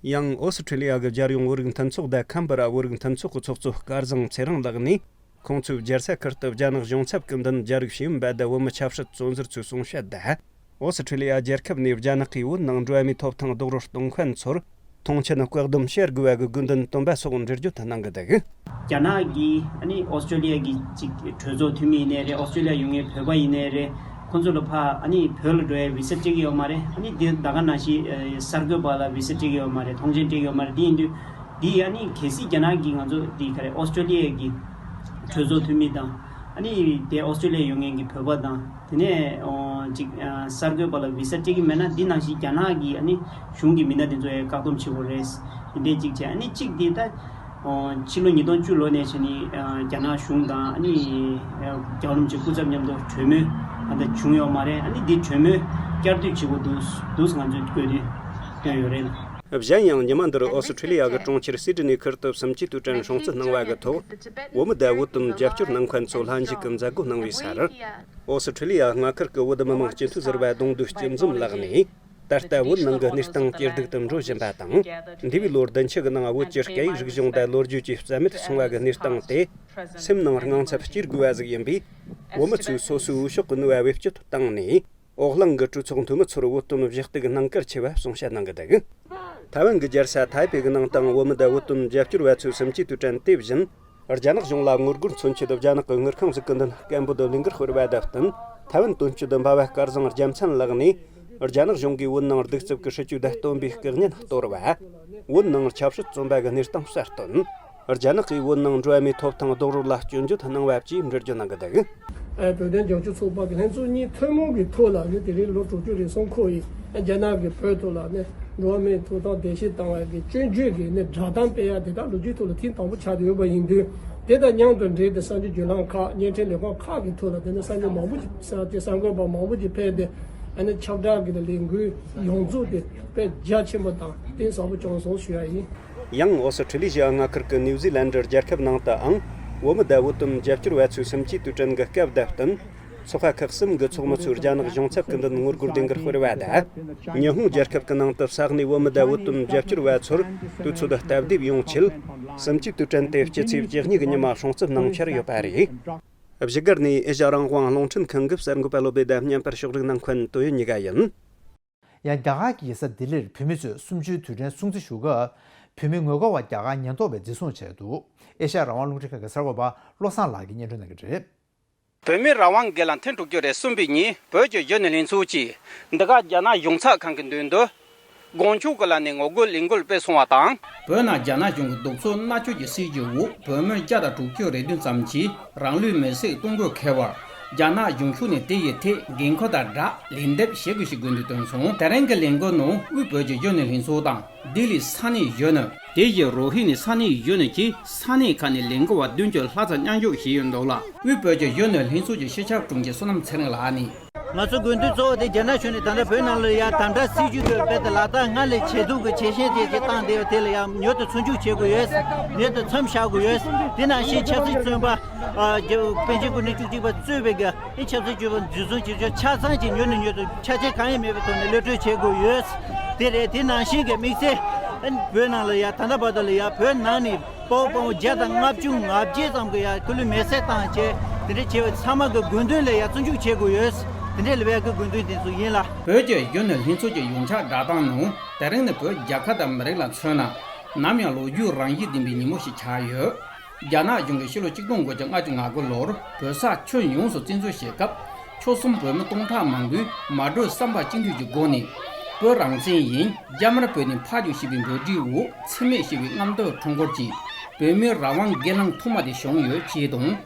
ཡང་ཨོ་སི་ཁྲི་ལི་ཡ་གི་རྒྱལ་ཡོངས་བོད་རིགས་མཐུན་ཚོགས་དང་ཁམ་པ་ར་བོད་རིགས་མཐུན་ཚོགས་ཀྱི་ཚོགས་གཙོ་སྐལ་བཟང་ཚེ་རིང་ལགས་ནས། ཁོང་ཚོའི་རྒྱལ་ས་ཁུལ་དུ་རྒྱ་ནག་གཞུང་ཚབ་ཀྱི་མདུན་རྒྱ་རིགས་ཤེས་ཡོན་པ་དང་བོད་མི་ཆབ་སྲིད་བཙོན་ཟུར་ཚོས་གསུང་བཤད་དང་། ཨོ་སི་ཁྲི་ལི་ཡ་རྒྱལ་ཁབ་ནས་རྒྱ་ནག་གིས་བོད་ནང་འགྲོ་བ་མིའི་ཐོབ་ཐང་རྡོག་རོལ་གཏོང་མཁན་ཚོར་མཐོང་ཆེན་བཀག་སྡོམ་བྱེད་དགོས་པ་གི་དགོས་འདུན་བཏོན་པ་སོགས་འགྲེལ་བརྗོད་གནང་གི་འདུག་རྒྱ་ནག་གིས་ཨ་ནི་ཨོ་སི་ཀྲེ་ལི་ཡ་གི་ཅིག་གྲོས་ཚོགས་འཐུས་མི་ཡིན་ནའི་རེད། ཨོ་སི་ཀྲེ་ལི་ཡ་ཡོད་མཁན་བོད་པ་ཡིན་ནའི་རེད། ཁོང་ཚོ་ལ་ཕར་ཨ་ནི་བོད་ལ་འགྲོ་ཡའི་བི་ས་སྤྲད་ཀྱི་ཡོད་མ་རེད། ཨ་ནི་འདི་ད་ག་ནང་བཞིན་ཨ་གསར་འགོད་པ་ལ་བི་ས་སྤྲད་ཀྱི་ཡོད་མ་རེད། ཐོངས་མཆན་སྤྲད་ཀྱི་ཡོད་མ་རེད། འདི་ཡིན་དུས་འདི་ཨ་ནི་གལ་སྲིད་རྒྱ་ནག་གིས་ང་ཚོ་འདི་ག་རེ་ཨོ་སི་ཀྲེ་ལི་ཡ་གི་གྲོས་ཚོགས་འཐུས་མི་དང་། ཨ་ནི་དེ་ཨོ་སི་ཀྲེ་ལི་ཡ་ཡོད་མཁན་གྱི་བོད་པ་དང་། དེ་ནས་ཨོ་ཅིག་ཨ་གསར་འགོད་པ་ལ་བི་ས་སྤྲད་ཀྱི་མེད་ན། འདི་ནང་བཞིན་རྒྱ་ནག་གི་ཨ་ནི་གཞུང་གི་མི་སྣ་དེ་ཚོ་ཡང་བཀག་སྡོམ་བྱེད་དགོས་རེད། འདི་འདྲས་གཅིག་བྱས། ཨ་ནི་གཅིག་འདི་ད་ཕྱི་ལོ་ཉིས་སྟོང་བཅུ་ལོ་ནས་བྱས་ནས་རྒྱ་ནག་གཞུང་དང་ཨ་ནི་རྒྱལ་བ་རིན་པོ་ཆེ་སྐུ་ཚབ་མཉམ་དུ་གྲོས་མོལ་ཨ་ད་བྱུང་ཡོད་མ་རེད། ཨ་ནི་འདི་གྲོས་མོལ་བསྐྱར་ཟློས་བྱེད་དགོས་འདུག་འདུག་ང་ཚོས་བཀོད་དོན་བཏོན་ཡོད་རེད། གཞན་ཡང་ཉི་མ་འདིར་ཨོ་སི་ཁྲི་ལི་ཡ་གི་གྲོང་ཁྱེར་སིད་ནི་ཁུལ་དུ་སུམ་བཅུའི་དུས་དྲན་སྲུང་བརྩི་གནང་བ་གི་ཐོག་བོད་མི་དང་བོད་དོན་རྒྱབ་སྐྱོར་གནང་མཁན་ཚོ་ལྷན་ཞུགས་ཀྱིས་མཛད་སྒོ་གནང་བའི་སར། ཨོ་སི་ཁྲི་ལི་ཡ་མངའ་ཁུལ་གྱི་བོད་མི་མང་སྤྱི་འཐུས་ཟུར་པ་གདོང་འདུས་སྐྱིད་འཛོམས་ལགས་ནས། ད་ལྟ་བོད་ནང་གི་གནས་སྟངས་ཇེ་སྡུག་ཏུ་འགྲོ་བཞིན་པ་དང་། འདས་པའི་ལོ་བདུན་ཅུ་གི་ནང་བོད་ཀྱི་སྐད་ཡིག་རིག་གཞུང་དང་ལོ་རྒྱུས་ཀྱི་རྩ་མེད་སོང་བ་གི་གནས་སྟངས་དེ། སེམས་ནང་དངངས་འཚབ་སྐྱེ་དགོས་པ་ཟིག་ཡིན་པས། བོད་མི་ཚོས་སོ་སོའི་འོས་ཤོག་གི་ནུས་པ་བེད་སྤྱོད་བཏང་ནས། འོག་གླིང་གི་གྲོས་ཚོགས་འཐུས་མི་ཚོར་བོད་དོན་ཞུ་གཏུག་གནང་གལ་ཆེ་བ་གསུང་བཤད་གནང་གི་འདུག་ཐའེ་ཝན་གྱི་རྒྱལ་ས་ཐའེ་པེ་གི་ནང་དུའང་བོད་མི་དང་བོད་དོན་རྒྱབ་སྐྱོར་བ་ཚོས་སུམ་བཅུའི་དུས་དྲན་དེ་བཞིན། རྒྱ་ནག་གཞུང་ལ་ངོ་རྒོལ་མཚོན་ཆེད་རྒྱ་ནག་གི་དངུལ་ཁང་ཟིག་གི་མདུན་སྐད་འབོད་ལས་འགུལ་སྤེལ་བ་དང་བསྟུན། ཐའེ་ཝན་དོན་གཅོད་འབའ་བ་སྐལ་བཟང་རྒྱལ་མཚན་ལགས་ནས། རྒྱ་ནག་གཞུང་གིས་བོད་ནང་གདུག་རྩུབ་ཀྱི་སྲིད་བྱུས་དང་སྟོན་པའི་སྐུ་བརྙན་གཏོར་བ། བོད་ནང་ཆབ་སྲིད་བཙོན་པ་གི་གནས་སྟངས་གསལ་སྟོན། རྒྱ་ནག་གིས་བོད་ནང་འགྲོ་བ་མིའི་ཐོབ་ཐང་རྡོག་རོལ་ལ་སྐྱོན་བརྗོད་གནང་བ་བཅས་འགྲེལ་བརྗོད་གནང་གི་འདུག་ཨ། བོད་དོན་རྒྱབ་སྐྱོར་ཚོགས་པ་གི་ལྷན་ཚོགས་གཉིས་ཐུན་མོང་གི་ཐོག་ལ་ནི་དེ་རིང་ལོ་དྲུག་ཅུ་རེ་ཟུང་འཁོར་ཡི་རྒྱ་ནག་གིས་བོད་ཐོག་ལ་ནི་འགྲོ་བ་མིའི་ཐོབ་ཐང་བརྡལ་བཤིག་བཏང་བ་གི་སྐྱོན་བརྗོད་ཀྱི་ནི་བསྒྲགས་གཏམ་སྤེལ་ཡ་དེ་དག་ལོ་རྒྱུས་ཐོག་ལ་ཐེངས་དང་པོ་ཆགས་བསྡད་ཡོད་པ་ཡིན་དུས། དེ་དང་མཉམ་དུ་འབྲེལ་ཏེ་གསར་འགྱུར་བརྒྱུད་ལམ་ཁག་བརྙན་འཕྲིན་ལས་ཁུངས་ཁག་གི་ཐོག་ལ་དེ་ནི་གསར་འགྱུར་མང་པོ་ཞིག་གསར་དེ་གསར་འགོད་པ་མང་པོ་ཞིག་ཕེབས་ཏེ། ཨ་ནི་ཁྱབ་བསྒྲགས་ཀྱི་ལས་འགུལ་ཡོངས་རྫོགས་དེ་དཔེ་རྒྱ་ཆེན་པོ་དང་གཏིང་ཟབ་པོ་བྱུང་སོང་ཞུ་ཡ་ཡིན། ཡང་ཨོ་སི་ཁྲི་ལི་ཞི་ཡ་མངའ་ཁུལ་གྱི་ནིའུ་ཛི་ལན་ཌི་རྒྱལ་ཁབ་ནང་དུའང་བོད་མི་དང་བོད་དོན་རྒྱབ་སྐྱོར་བ་ཚོས་སུམ་བཅུའི་དུས་དྲན་གྱི་སྐབས་དང་བསྟུན། ཚོགས་པ་ཁག་གསུམ་གྱི་ཚོགས་མི་ཚོས་རྒྱ་ནག་གཞུང་ཚབ་ཀྱི་མདུན་ངོ་རྒོལ་ལས་འགུལ་སྤེལ་བ་དང་། ཉི་ཧོང་རྒྱལ་ཁབ་ཀྱི་ནང་དུ་ས་གནས་བོད་མི་དང་བོད་དོན་རྒྱབ་སྐྱོར་བ་ཚོར་དུས་ཚོད་སྟབས་བདེ་ཡོང་ཆེད། སུམ་བཅུའི་དུས་དྲན་དེ་སྤྱི་ཚེས་བཅུ་གཉིས་ཀྱི་ཉི་མ་སྲུང་བརྩི་གནང་འཆར་ཡོད་པ་རེད། བཞུགས་སྒར་ནས་ཨེ་ཤ་རང་དབང་རླུང་འཕྲིན་ཁང་གི་གསར་འགོད་པ་བློ་བདེ་དང་བརྙན་པར་ཕྱོགས་སྒྲིག་གནང་མཁན་དོན་ཡོད་གཉིས་ཀ་ཡིན། ཡང་རྒྱ་གར་གྱི་ཡུལ་ས་ལྡི་ལིར་བོད་མི་ཚོས་གསུམ་བཅུའི་དུས་དྲན་སྲུང་བརྩི་ཞུ་སྐབས། བོད་མི་ངོ་རྒོལ་བ་རྒྱ་གར་ཉེན་རྟོག་པས་འཛིན་བཟུང་བྱས་འདུག་ཨེ་ཤ་ཡ་རང་དབང་རླུང་འཕྲིན་ཁང་གི་གསར་འགོད་པ་བློ་བཟང་ལགས་ཀྱིས་སྙན་སྒྲོན་གནང་གི་རེད། བོད་མི་རང་དབང་སྒེར་ལངས་ཐེངས་དྲུག་ཅུ་རེ་གསུམ་པའི་ཉིན་བོད་ཀྱི་གཞོན་ནུ་ལྷན་ཚོགས་ཀྱིས་འདི་ག་རྒྱ་ནག་གཞུང་ཚབ་ཁང་གི་མདུན་དུ། དགོངས་ཞུ་གི་ལམ་ནས་ངོ་རྒོལ་ལས་འགུལ་སྤེལ་སོང་བ་དང་། བོད་ནང་རྒྱ་ནག་གཞུང་གི་གདུག་རྩུབ་མནར་གཅོད་ཀྱི་སྲིད་བྱུས་འོག་བོད་མི་བརྒྱ་དང་དྲུག་ཅུ་རེ་བདུན་ཙམ་གྱིས་རང་ལུས་མེར་སྲེག་གཏོང་དགོས་འཁེལ་བར། རྒྱ་ནག་གཞུང་ཕྱོགས་ནས་དེ་ཡི་ཐད་འགན་ཁུར་དང་སྦྲགས་ལན་འདེབས་བྱེད་དགོས་ཞེས་དགོས་འདུན་བཏོན་སོང་། དེ་རིང་གི་ལས་འགུལ་ནང་དབུས་བོད་ཀྱི་གཞོན་ནུ་ལྷན་ཚོགས་དང་། ལྡི་ལིའི་ས་གནས་གཞོན་ནུ། དེ་བཞིན་རོ་ཧི་ནི་ས་གནས་གཞོན་ནུ་བཅས་ས་གནས་ཁག་ནས་ལས་འགུལ་བ་བདུན་ཅུ་ལྷག་ཙམ་མཉམ་ཞུགས་བྱས་ཡོད་འདུག་ལ། དབུས་བོད་ཀྱི་གཞོན་ནུ་ལྷན་ཚོགས་ཀྱི་སྤྱི་ཁྱབ་དྲུང་ཆེ་བསོད་ནམས་ཚེ་རིང་ལགས་ནས། ང་ཚོ་དགོས་འདུན་གཙོ་བོ་དེ་རྒྱ་ནག་གཞུང་ནས་ད་ལྟ་བོད་ནང་ལ་ཡ་དམ་དྲག་སྲིད་བྱུས་ཀྱི་དཔེ་དེ་ལག་བསྟར་སྔར་ལས་ཇེ་སྡུག་གི་ཇེ་ཞན་དེ་ཇེ་བཏང་བསྡད་པ་དེ་ལ་ཡ་མྱུར་དུ་ཚོད་འཇུག་བྱེད་དགོས་ཡོད། མྱུར་དུ་མཚམས་བཞག་དགོས་ཡོད། དེ་ནང་བཞིན་ཆབ་སྲིད་བཙོན་པ་ཨ་རྒྱ་པཎ་ཆེན་སྐུ་ཕྲེང་བཅུ་གཅིག་པ་གཙོས་པའི་གི་ཨེ་ཆབ་སྲིད་བཙོན་པ་འཛིན་བཟུང་བྱེད་ཕྱོགས་ཆ་ཚང་གི་མྱུར་ནས་མྱུར་དུ་ཆ་རྐྱེན་གང་ཡང་མེད་པའི་ཐོག་ནས་གློད་གྲོལ་བྱེད་དགོས་ཡོད། དེ་རེད། དེ་ནང་བཞིན་གི་དམིགས་བསལ་ཨ་བོད་ནང་ལ་ཡ་ད་ལྟ་བར་དུ་ལ་ཡ་བོད་ནང་ནས་དཔའ་བོ་དཔའ་མོ་བརྒྱ་དང་ལྔ་བཅུ་ང་བརྒྱད་ཙམ་གི་ཡ་སྐུ་ལུས་མེར་སྲེག་བཏང་བྱས་དེ་འདྲ་བྱས་པ་ཚང་མ་གི་དགོས་འདུན་ལ་ཡ་བརྩི་འཇོག་བྱེད་དགོས་ཡོད། དེ་འདྲ་ལ་བས་གི་དགོས་འདུན་དེ་ཚོ་ཡིན་ལ། བོད་ཀྱི་གཞོན་ནུ་ལྷན་ཚོགས་ཀྱི་ཡོངས་ཁྱབ་བསྒྲགས་གཏམ་ནང་དེ་རིང་ནི་བོད་རྒྱལ་ཁབ་དང་མི་རིགས་ལ་མཚོན་ན་ནམ་ཡང་ལོ་རྒྱུས་རང་བཞིན་ལྡན་པའི་ཉིན་མོ་ཞིག་ཆགས་ཡོད། རྒྱ་ནག་གཞུང་གིས་ཕྱི་ལོ་ཆིག་སྟོང་དགུ་བརྒྱ་ལྔ་བཅུ་ང་དགུ་ལོར་བོད་ས་ཁྱོན་ཡོངས་སུ་བཙན་འཛུལ་བྱེད་སྐབས། ཆོལ་གསུམ་བོད་མི་སྟོང་ཕྲག་མང་པོས་མ་གྲོས་བསམ་པ་གཅིག་མཐུན་གྱི་སྒོ་ནས། བོད་རང་བཙན་ཡིན། རྒྱ་དམར་བོད་ནས་ཕར་རྒྱུགས་ཞེས་པའི་འབོད་སྒྲའི་འོག་འཚེ་མེད་ཞེས་པའི་རྔམ་སྟོན་ཁྲོམ་སྐོར་གྱིས། བོད་མིའི་རང་དབང་སྒེར་ལངས་ཐོག་མ་དེ་བྱུང་ཡོད་ཅེས་དང་།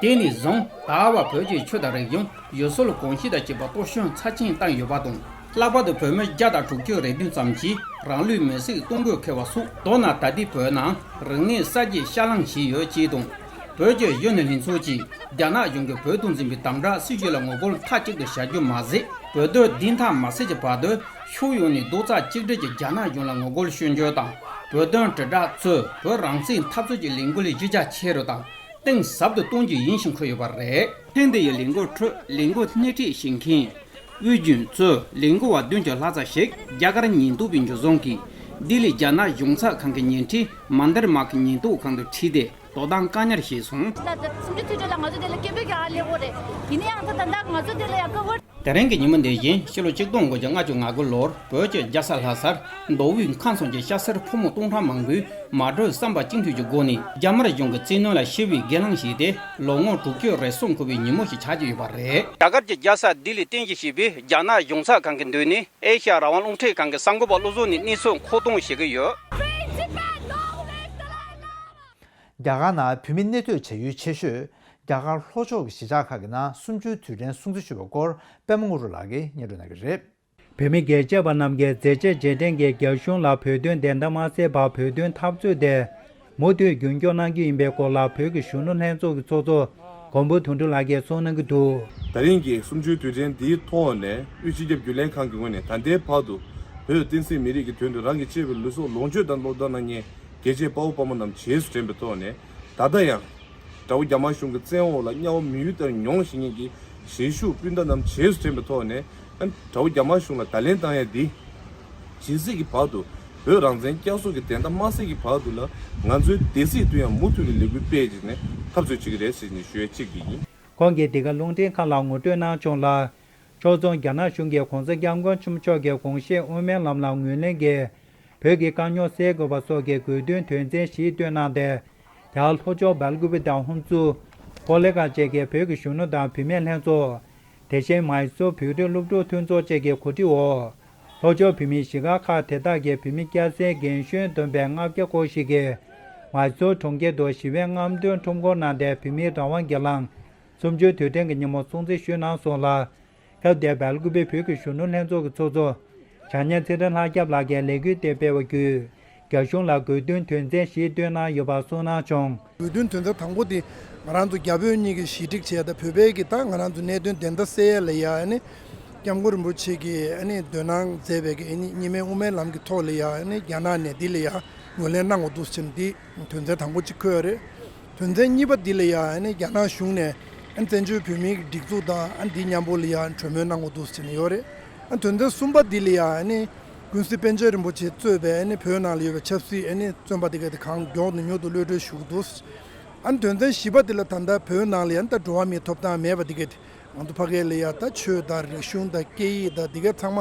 དེ་ནས་བཟུང་ད་བར་བོད་ཀྱི་ཆོས་དང་རིག་གཞུང་། ཡུལ་སྲོལ། གོམས་གཤིས་དང་བཅས་པ་གཏོར་སྐྱོན་ཚབས་ཆེན་བཏང་ཡོད་པ་དང་། ལྷག་པར་དུ་བོད་མི་བརྒྱ་དང་དྲུག་ཅུ་རེ་བདུན་ཙམ་གྱིས་རང་ལུས་མེར་སྲེག་གཏོང་དགོས་འཁེལ་བ་སོགས། མདོར་ན་ད་ལྟའི་བོད་ནང་རིག་གནས་གསར་བརྗེ་ཤར་ལངས་བྱས་ཡོད་ཅེས་དང་། བོད་ཀྱི་གཞོན་ནུ་ལྷན་ཚོགས་ཀྱིས་རྒྱ་ནག་གཞུང་གིས་བོད་དུ་འཛིན་པའི་དམ་དྲག་སྲིད་བྱུས་ལ་ངོ་རྒོལ་མཐའ་གཅིག་ཏུ་བྱ་རྒྱུ་མ་ཟད། བོད་དོན་བདེན་མཐའ་མ་གསལ་གྱི་བར་དུ་ཕྱོགས་ཡོངས་ནས་རྡོག་རྩ་གཅིག་སྒྲིལ་གྱིས་རྒྱ་ནག་གཞུང་ལ་ངོ་རྒོལ་ཞུ་རྒྱུ་དང་། བོད་དོན་དྲིལ་བསྒྲགས་གཙོས་བོད་རང་བཙན་འཐབ་རྩོད་ཀྱི་ལས་འགུལ་གཞི་རྒྱ་ཆེ་རུ་དང་གཏིང་ཟབ་ཏུ་གཏོང་རྒྱུ་ཡིན་ཞེས་འཁོད་ཡོད་པ་རེད། ཐེངས་འདི་ཡི་ལས་འགུལ་ཁྲོད་ལས་འགུལ་སྣེ་ཁྲིད་བྱེད་མཁན། དབུས་རྒྱུན་གཙོས་ལས་འགུལ་བ་བདུན་ཅུ་ལྷག་ཙམ་ཞིག་རྒྱ་གར་ཉེན་རྟོག་པའི་འཇུ་བཟུང་གིས་ལྡི་ལི་རྒྱ་ནག་གཞུང་ཚབ་ཁང་གི་ཉེ་འཁྲིས་མན་དར་མག་གི་ཉེན་རྟོག་ཁང་དུ་ཁྲིད་དེ་དོ་དམ་བཀག་ཉར་བྱས་སོང་། ད་ལྟ་སུམ་ཅུ་དུས་དྲན་ལ་ང་ཚོ་དེ་ལ་སྐད་འབོད་རྒྱག་ལེགས་པོ་རེད། ཡིན་ན་ཡང་ད་ད་ལྟ་ང་ཚོ་དེ་ལ་ཡང་སྐབས་འོ། དེ་རིང་གི་ཉིན་མོ་འདི་བཞིན་ཕྱི་ལོ་ཆིག་སྟོང་དགུ་བརྒྱ་ལྔ་བཅུ་ང་དགུ་ལོར་བོད་ཀྱི་རྒྱལ་ས་ལྷ་སར་མདོ་དབུས་ཁམས་གསུམ་གྱི་སྐྱ་སེར་ཕོ་མོ་སྟོང་ཕྲག་མང་པོས་མ་གྲོས་བསམ་པ་གཅིག་མཐུན་གྱི་སྒོ་ནས་རྒྱ་དམར་གཞུང་གི་བཙན་གནོན་ལ་ཞི་བའི་སྒེར་ལངས་བྱས་ཏེ། ལོ་ངོ་དྲུག་ཅུ་རེ་ཟུང་འཁོར་བའི་ཉིན་མོ་ཞིག་ཆགས་ཀྱི་ཡོད་པ་རེད། རྒྱ་གར་གྱི་རྒྱལ་ས་ལྡི་ལི་རྟེན་གཞི་བྱས་པའི་རྒྱ་ནག་གཞུང་ཚབ་ཁང་གི་མདུན་ནས་ཨེ་ཤ་ཡ་རང་དབང་རླུང་འཕྲིན་ཁང་གི་གསར་འགོད་པ་བློ་བཟང་ནས་གནས་ཚུལ་མཁོ་གཏོང་བྱེད་ཀྱི་ཡོད། རྒྱ་གར་ནང་བོད་མི་གནས་སྡོད་བྱ་ཡུལ་ཆེ་ཤོས་རྒྱ་གར་ལྷོ་ཕྱོགས་ཀྱི་གཞིས་ཆགས་ཁག་གི་ནང་གསུམ་བཅུའི་དུས་དྲན་སྲུང་བརྩི་ཞུ་བའི་སྐོར་པད་མ་དངོས་གྲུབ་ལགས་ཀྱིས་སྙན་སྒྲོན་གནང་གི་རེད། བོད་མི་རྒྱལ་གཅེས་པ་རྣམས་ཀྱི་མཛད་རྗེས་རྗེས་དྲན་གྱིས་རྒྱ་གཞུང་ལ་བོད་དོན་བདེན་མཐའ་མ་གསལ་བར་བོད་དོན་འཐབ་རྩོད་དེ་མུ་མཐུད་རྒྱུན་སྐྱོང་གནང་རྒྱུ་ཡིན་པའི་སྐོར་ལ་བོད་ཀྱི་གཞོན་ནུ་ལྷན་ཚོགས་ཀྱི་ཚོགས་གཙོ་མགོན་པོ་དོན་གྲུབ་ལགས་ཀྱིས་གསུངས་གནང་གི་འདུག། ད་རིང་གི་གསུམ་བཅུའི་དུས་དྲན་འདིའི་ཐོག་ནས་དབུས་སྤྱི་ཁྱབ་རྒྱུན་ལས་ཁང་གི་ངོས་ནས་ད་ལྟའི་བར་དུ་བོད་བསྟན་སྲིད་མི་རིགས་ཀྱི་དོན་དུ་རང་གི་གཅེས་པའི་ལུས་སྲོག་ལོངས་སྤྱོད་དང་བློས་བཏང་གནང་མཁན་རྒྱལ་གཅེས་དཔའ་བོ་དཔའ་མོ་རྣམས་རྗེས་སུ་དྲན་པའི་ཐོག་ནས་ད་ལྟ་ཡང་དགྲ་བོ་རྒྱ་དམར་གཞུང་གི་བཙན་འོག་ལ་དམྱལ་བ་མི་ཡུལ་ལྟར་མྱོང་བཞིན་མཁན་གྱི་གཞིས་བཞུགས་སྤུན་ཟླ་རྣམས་རྗེས་སུ་དྲན་པའི་ཐོག་ནས་ཨ་ནི་དགྲ་བོ་རྒྱ་དམར་གཞུང་ལ་བརྡ་ལན་བཏང་ཡ་འདི། ཇི་སྲིད་ཀྱི་བར་དུ་བོད་རང་བཙན་བསྐྱར་གསོ་གི་བདེན་མཐའ་མ་གསལ་གྱི་བར་དུ་ལ་ང་ཚོའི་སྡེ་སྲིད་དུ་ཡང་མུ་མཐུད་ནས་ལས་འགུལ་སྤེལ་བྱས་ནས་འཐབ་རྩོད་བྱེད་ཀྱི་རེད་ཟེར་ནས་ཞུ་ཡ་གཅིག་དེ་ཡིན། ཁོང་གིས་འདི་ག་རླུང་འཕྲིན་ཁང་ལ་ངོ་སྤྲོད་གནང་བྱུང་ལ། ཕྱོགས་མཚུངས་རྒྱ་ནག་གཞུང་གིས་༸གོང་ས་༸སྐྱབས་མགོན་ཆེན་པོ་མཆོག་གི་དགོངས་བཞེད་དབུ་མའི་ལམ་ལ་ངོས་ལེན་གྱིས་བོད་ཀྱི་དཀའ་རྙོག་སེལ་དགོས་པ་སོགས་ཀྱི་དགོས་འདུན་དོན་ཚན་བཞི་བཏོན་གནང་སྟེ། རྒྱ་གར་ལྷོ་ཕྱོགས་སྦེལ་ཀུ་པེ་དང་ཧོན་སུར། ཀོ་ལི་གྷལ་བཅས་ཀྱི་བོད་ཀྱི་གཞོན་ནུ་དང་བུད་མེད་ལྷན་ཚོགས། དེ་བཞིན་མཱི་སོར་བོད་རིགས་སློབ་ཕྲུག་མཐུན་ཚོགས་བཅས་ཀྱི་གོ་སྒྲིག་འོག་ལྷོ་ཕྱོགས་བོད་མིའི་གཞིས་སྒར་ཁག་དེ་དག་གི་བོད་མི་སྐྱ་སེར་རྒན་གཞོན་བསྡོམས་པའི་ལྔ་བརྒྱ་སྐོར་ཞིག་གིས་མཱི་སོར་གྲོང་ཁྱེར་དུ་ཞི་བའི་རྔམ་སྟོན་ཁྲོམ་སྐོར་གནང་སྟེ་བོད་མིའི་རང་དབང་སྒེར་ལངས་གསུམ་བཅུའི་དུས་དྲན་གྱི་ཉིན་མོ་སྲུང་བརྩི་ཞུས་གནང་སོང་ལ། སྐབས་དེར་སྦེལ་ཀུ་པེ་བོད་ཀྱི་གཞོན་ནུ་ལྷན་ཚོགས་ཀྱི་ཚོགས་གཙོ་བྱ་ཉན་ཚེ་རིང་ལྷ་སྐྱབས་ལགས་ཀྱིས་ལས་འགུལ་དེ་སྤེལ་བ་བརྒྱུད། རྒྱ་གཞུང་ལ་དགོས་འདུན་དོན་ཚན་བཞི་བཏོན་གནང་ཡོད་པ་གསུངས་གནང་བྱུང་། དགོས་འདུན་དོན་ཚན་དང་པོ་དེ་ང་རང་ཚོ་རྒྱ་བོད་གཉིས་ཀྱི་ཞི་འགྲིག་བྱས་དང་བོད་པའི་གི་ད་ང་རང་ཚོ་གནད་དོན་བདེན་མཐའ་གསལ་ཡ་ལ་ཡ་ཨ་ནི་སྐྱབས་མགོན་རིན་པོ་ཆེ་གིས་ཨ་ནི་འདོན་གནང་མཛད་པའི་གི་ཨ་ནི་གཉིས་སྨན་དབུ་མའི་ལམ་གྱི་ཐོག་ལ་ཡ་ཨ་ནི་རྒྱ་ནག་ནས་འདི་ལ་ཡ་ངོས་ལེན་གནང་དགོས་འདུག་ཟེར་ནས་འདི་དོན་ཚན་དང་པོ་གཅིག་འཁོད་ཡོད་རེད། དོན་ཚན་གཉིས་པ་འདི་ལ་ཡ་ཨ་ནི་རྒྱ་ནག་གཞུང་ནས་ཨ་ནི་བཙན་བྱོལ་བོད་མིའི་སྒྲིག་འཛུགས་དང་ཨ་ནི་འདི་མཉམ་པོ་ལ་ཡ་གྲོས་མོལ་གནང་དགོས་འདུག་ཟེར་ནས་ཡོད་རེད། ཨ་དོན་ཚན་གསུམ་པ་འདི་ལ་ཡ་ཨ་ནི་ཀུན་གཟིགས་པཎ་ཆེན་རིན་པོ་ཆེ་གཙོས་པའི་ཨ་ནི་བོད་ནང་ལ་ཡོད་པའི་ཆབ་སྲིད་ཨ་ནི་བཙོན་པ་དེ་ག་དེ་གང་མགྱོགས་དང་མྱུར་དུ་གློད་གྲོལ་ཞུ་དགོས་འདུག། ཨ་ནི་དོན་ཚན་བཞི་པ་འདི་ལ་ད་ལྟ་བོད་ནང་ལ་ཡ་ཨ་ནི་ད་འགྲོ་བ་མིའི་ཐོབ་ཐང་མེད་པ་དེ་ག་དེ་ང་ཚོ་ཕ་གི་ལ་ཡ་ད་ཆོས་དང་རིག་གཞུང་དང་སྐད་ཡིག་དང་དེ་ག་ཚང་མ་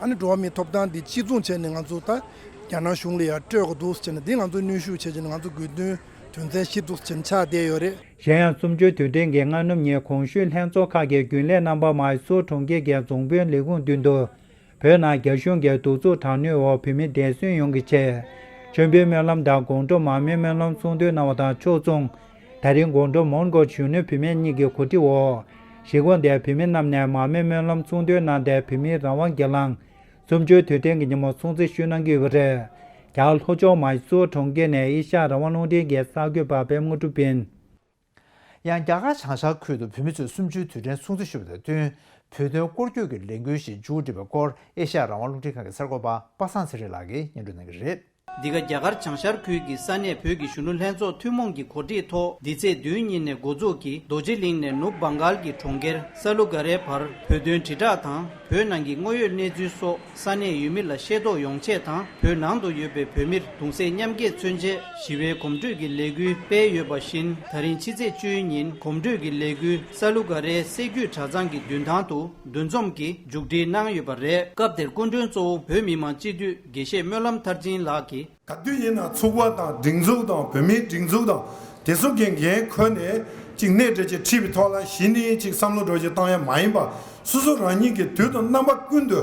ཨ་ནི་འགྲོ་བ་མིའི་ཐོབ་ཐང་འདི་གཅིག་མཚུངས་བྱས་ནས་ང་ཚོ་ད་རྒྱ་ནག་གཞུང་ལ་ཡ་སྤྲོད་དགོས་འདུག་ཟེར་ནས་འདི་ང་ཚོ་གནོན་ཤུགས་བྱས་བྱས་ནས་ང་ཚོ་དགོས་འདུན་དོན་ཚན་བཞི་འདུག་ཟེར་ནས་ཆགས་བསྡད་ཡོད་རེད། གཞན་ཡང་གསུམ་བཅུའི་དུས་དྲན་གྱི་སྔ་ནུབ་ཉིན་གོང་ཞུས་ལྷན་ཚོགས་ཁག་གི་རྒྱུན་ལས་རྣམ་པ་མཱི་སོར་གྲོང་ཁྱེར་གྱི་རྫོང་དཔོན་ལས་ཁུངས་མདུན་དུ། བོད་ནང་རྒྱ་གཞུང་གིས་གདུག་རྩུབ་དྲག་གནོན་འོག་བོད་མི་བདེ་སྲུང་ཡོངས་ཀྱི་ཆེད། མཆོད་འབུལ་སྨོན་ལམ་དང་དགོང་དྲོ་མར་མེ་སྨོན་ལམ་གསུང་འདོན་གནང་བ་དང་ཕྱོགས་མཚུངས། ད་རིང་དགོང་དྲོ་མོན་གྷོ་གཞོན་ནུ་བུད་མེད་གཉིས་ཀྱི་གོ་སྒྲིག་འོག་གཞིས་ཁོངས་དེར་བུད་མེད་རྣམས་ནས་མར་མེ་སྨོན་ལམ་གསུང་འདོན་གནང་སྟེ་བོད་མིའི་རང་དབང་སྒེར་ལངས་གསུམ་བཅུའི་དུས་དྲན་གྱི་ཉིན་མོ་སྲུང་བརྩི་ཞུས་གནང་གི་ཡོད་པ་རེད། རྒྱ་གར་ལྷོ་ཕྱོགས་མཱི་སོར་གྲོང་ཁྱེར་ནས་ཨེ་ཤ་ཡ་རང་དབང་རླུང་འཕྲིན་གྱི་གསར་འགོད་པ་པད་མ་དངོས་གྲུབ་ཡིན། ཡང་རྒྱ་གར་བྱང་ཤར་ཁུལ་དུ་བོད་མི་ཚོས་གསུམ་བཅུའི་དུས་དྲན་སྲུང་བརྩི་ཞུ་བ་དང་བསྟུན། བོད་དོན་སྐོར་སྐྱོད་ཀྱི་ལས་འགུལ་ཞིག་མཇུག་བསྒྲིལ་བའི་སྐོར་ཨེ་ཤ་ཡ་རང་དབང་རླུང་འཕྲིན་ཁང་གི་གསར་འགོད་པ་པ་སངས་ཚེ་རིང་ལགས་ཀྱིས་སྙན་སྒྲོན་གནང་གི་རེད། འདི་ག་རྒྱ་གར་བྱང་ཤར་ཁུལ་གྱི་ས་གནས་བོད་ཀྱི་གཞོན་ནུ་ལྷན་ཚོགས་ཐུན་མོང་གི་གོ་སྒྲིག་ཐོག་འདི་ཚེས་བདུན་ཉིན་ནས་འགོ་འཛུགས་ཀྱིས་རྡོ་རྗེ་གླིང་ནས་ནུབ་བྷང་གཱལ་གྱི་གྲོང་ཁྱེར་ས་ལུ་ག་རའི་བར་བོད་དོན་དྲིལ་བསྒྲགས་དང་བོད་ནང་གི་དངོས་ཡོད་གནས་ཚུལ་སོགས། ས་གནས་ཡུལ་མི་ལ་ཤེས་རྟོགས་ཡོང་ཆེད་དང་བོད་ནང་དུ་ཡོད་པའི་བོད་མིར་གདུང་སེམས་མཉམ་སྐྱེད་མཚོན་ཆེད་ཞི་བའི་གོམ་བགྲོད་ཀྱི་ལས་འགུལ་སྤེལ་ཡོད་པ་བཞིན། ད་རིང་ཕྱི་ཚེས་བཅུའི་ཉིན་གོམ་བགྲོད་ཀྱི་ལས་འགུལ་ས་ལུ་ག་རའི་སྲད་རྒྱུད་གྲྭ་ཚང་གི་མདུན་ཐང་དུ་འདུ་འཛོམས་ཀྱིས་མཇུག་སྒྲིལ་གནང་ཡོད་པ་རེད། སྐབས་དེར་སྐུ་མགྲོན་གཙོ་བོ་བོད་མི་མང་སྤྱི་འཐུས་དགེ་བཤེས་སྨོན་ལམ་མཐར་ཕྱིན་ལགས་ཀྱིས། ག་དུས་ཡིན་ན་ཚོགས་པ་དང་སྒྲིག་འཛུགས་དང་བོད་མིའི་སྒྲིག་འཛུགས་དང་ དེ་ཚོ་གི་འགན་འཁུར་ནས་ཅིག་སྣེ་ཁྲིད་ཅིག་ཁྲིད་པའི་ཐོག་ལ་གཞི་ནས་ཅིག་བསམ་བློ་འགྲོ་ཅིག་བཏང་ཡ་མ་ཡིན་པ། སོ་སོ་རང་ཉིད་ཀྱི་དུས་དང་རྣམ་པ་ཀུན་ཏུ་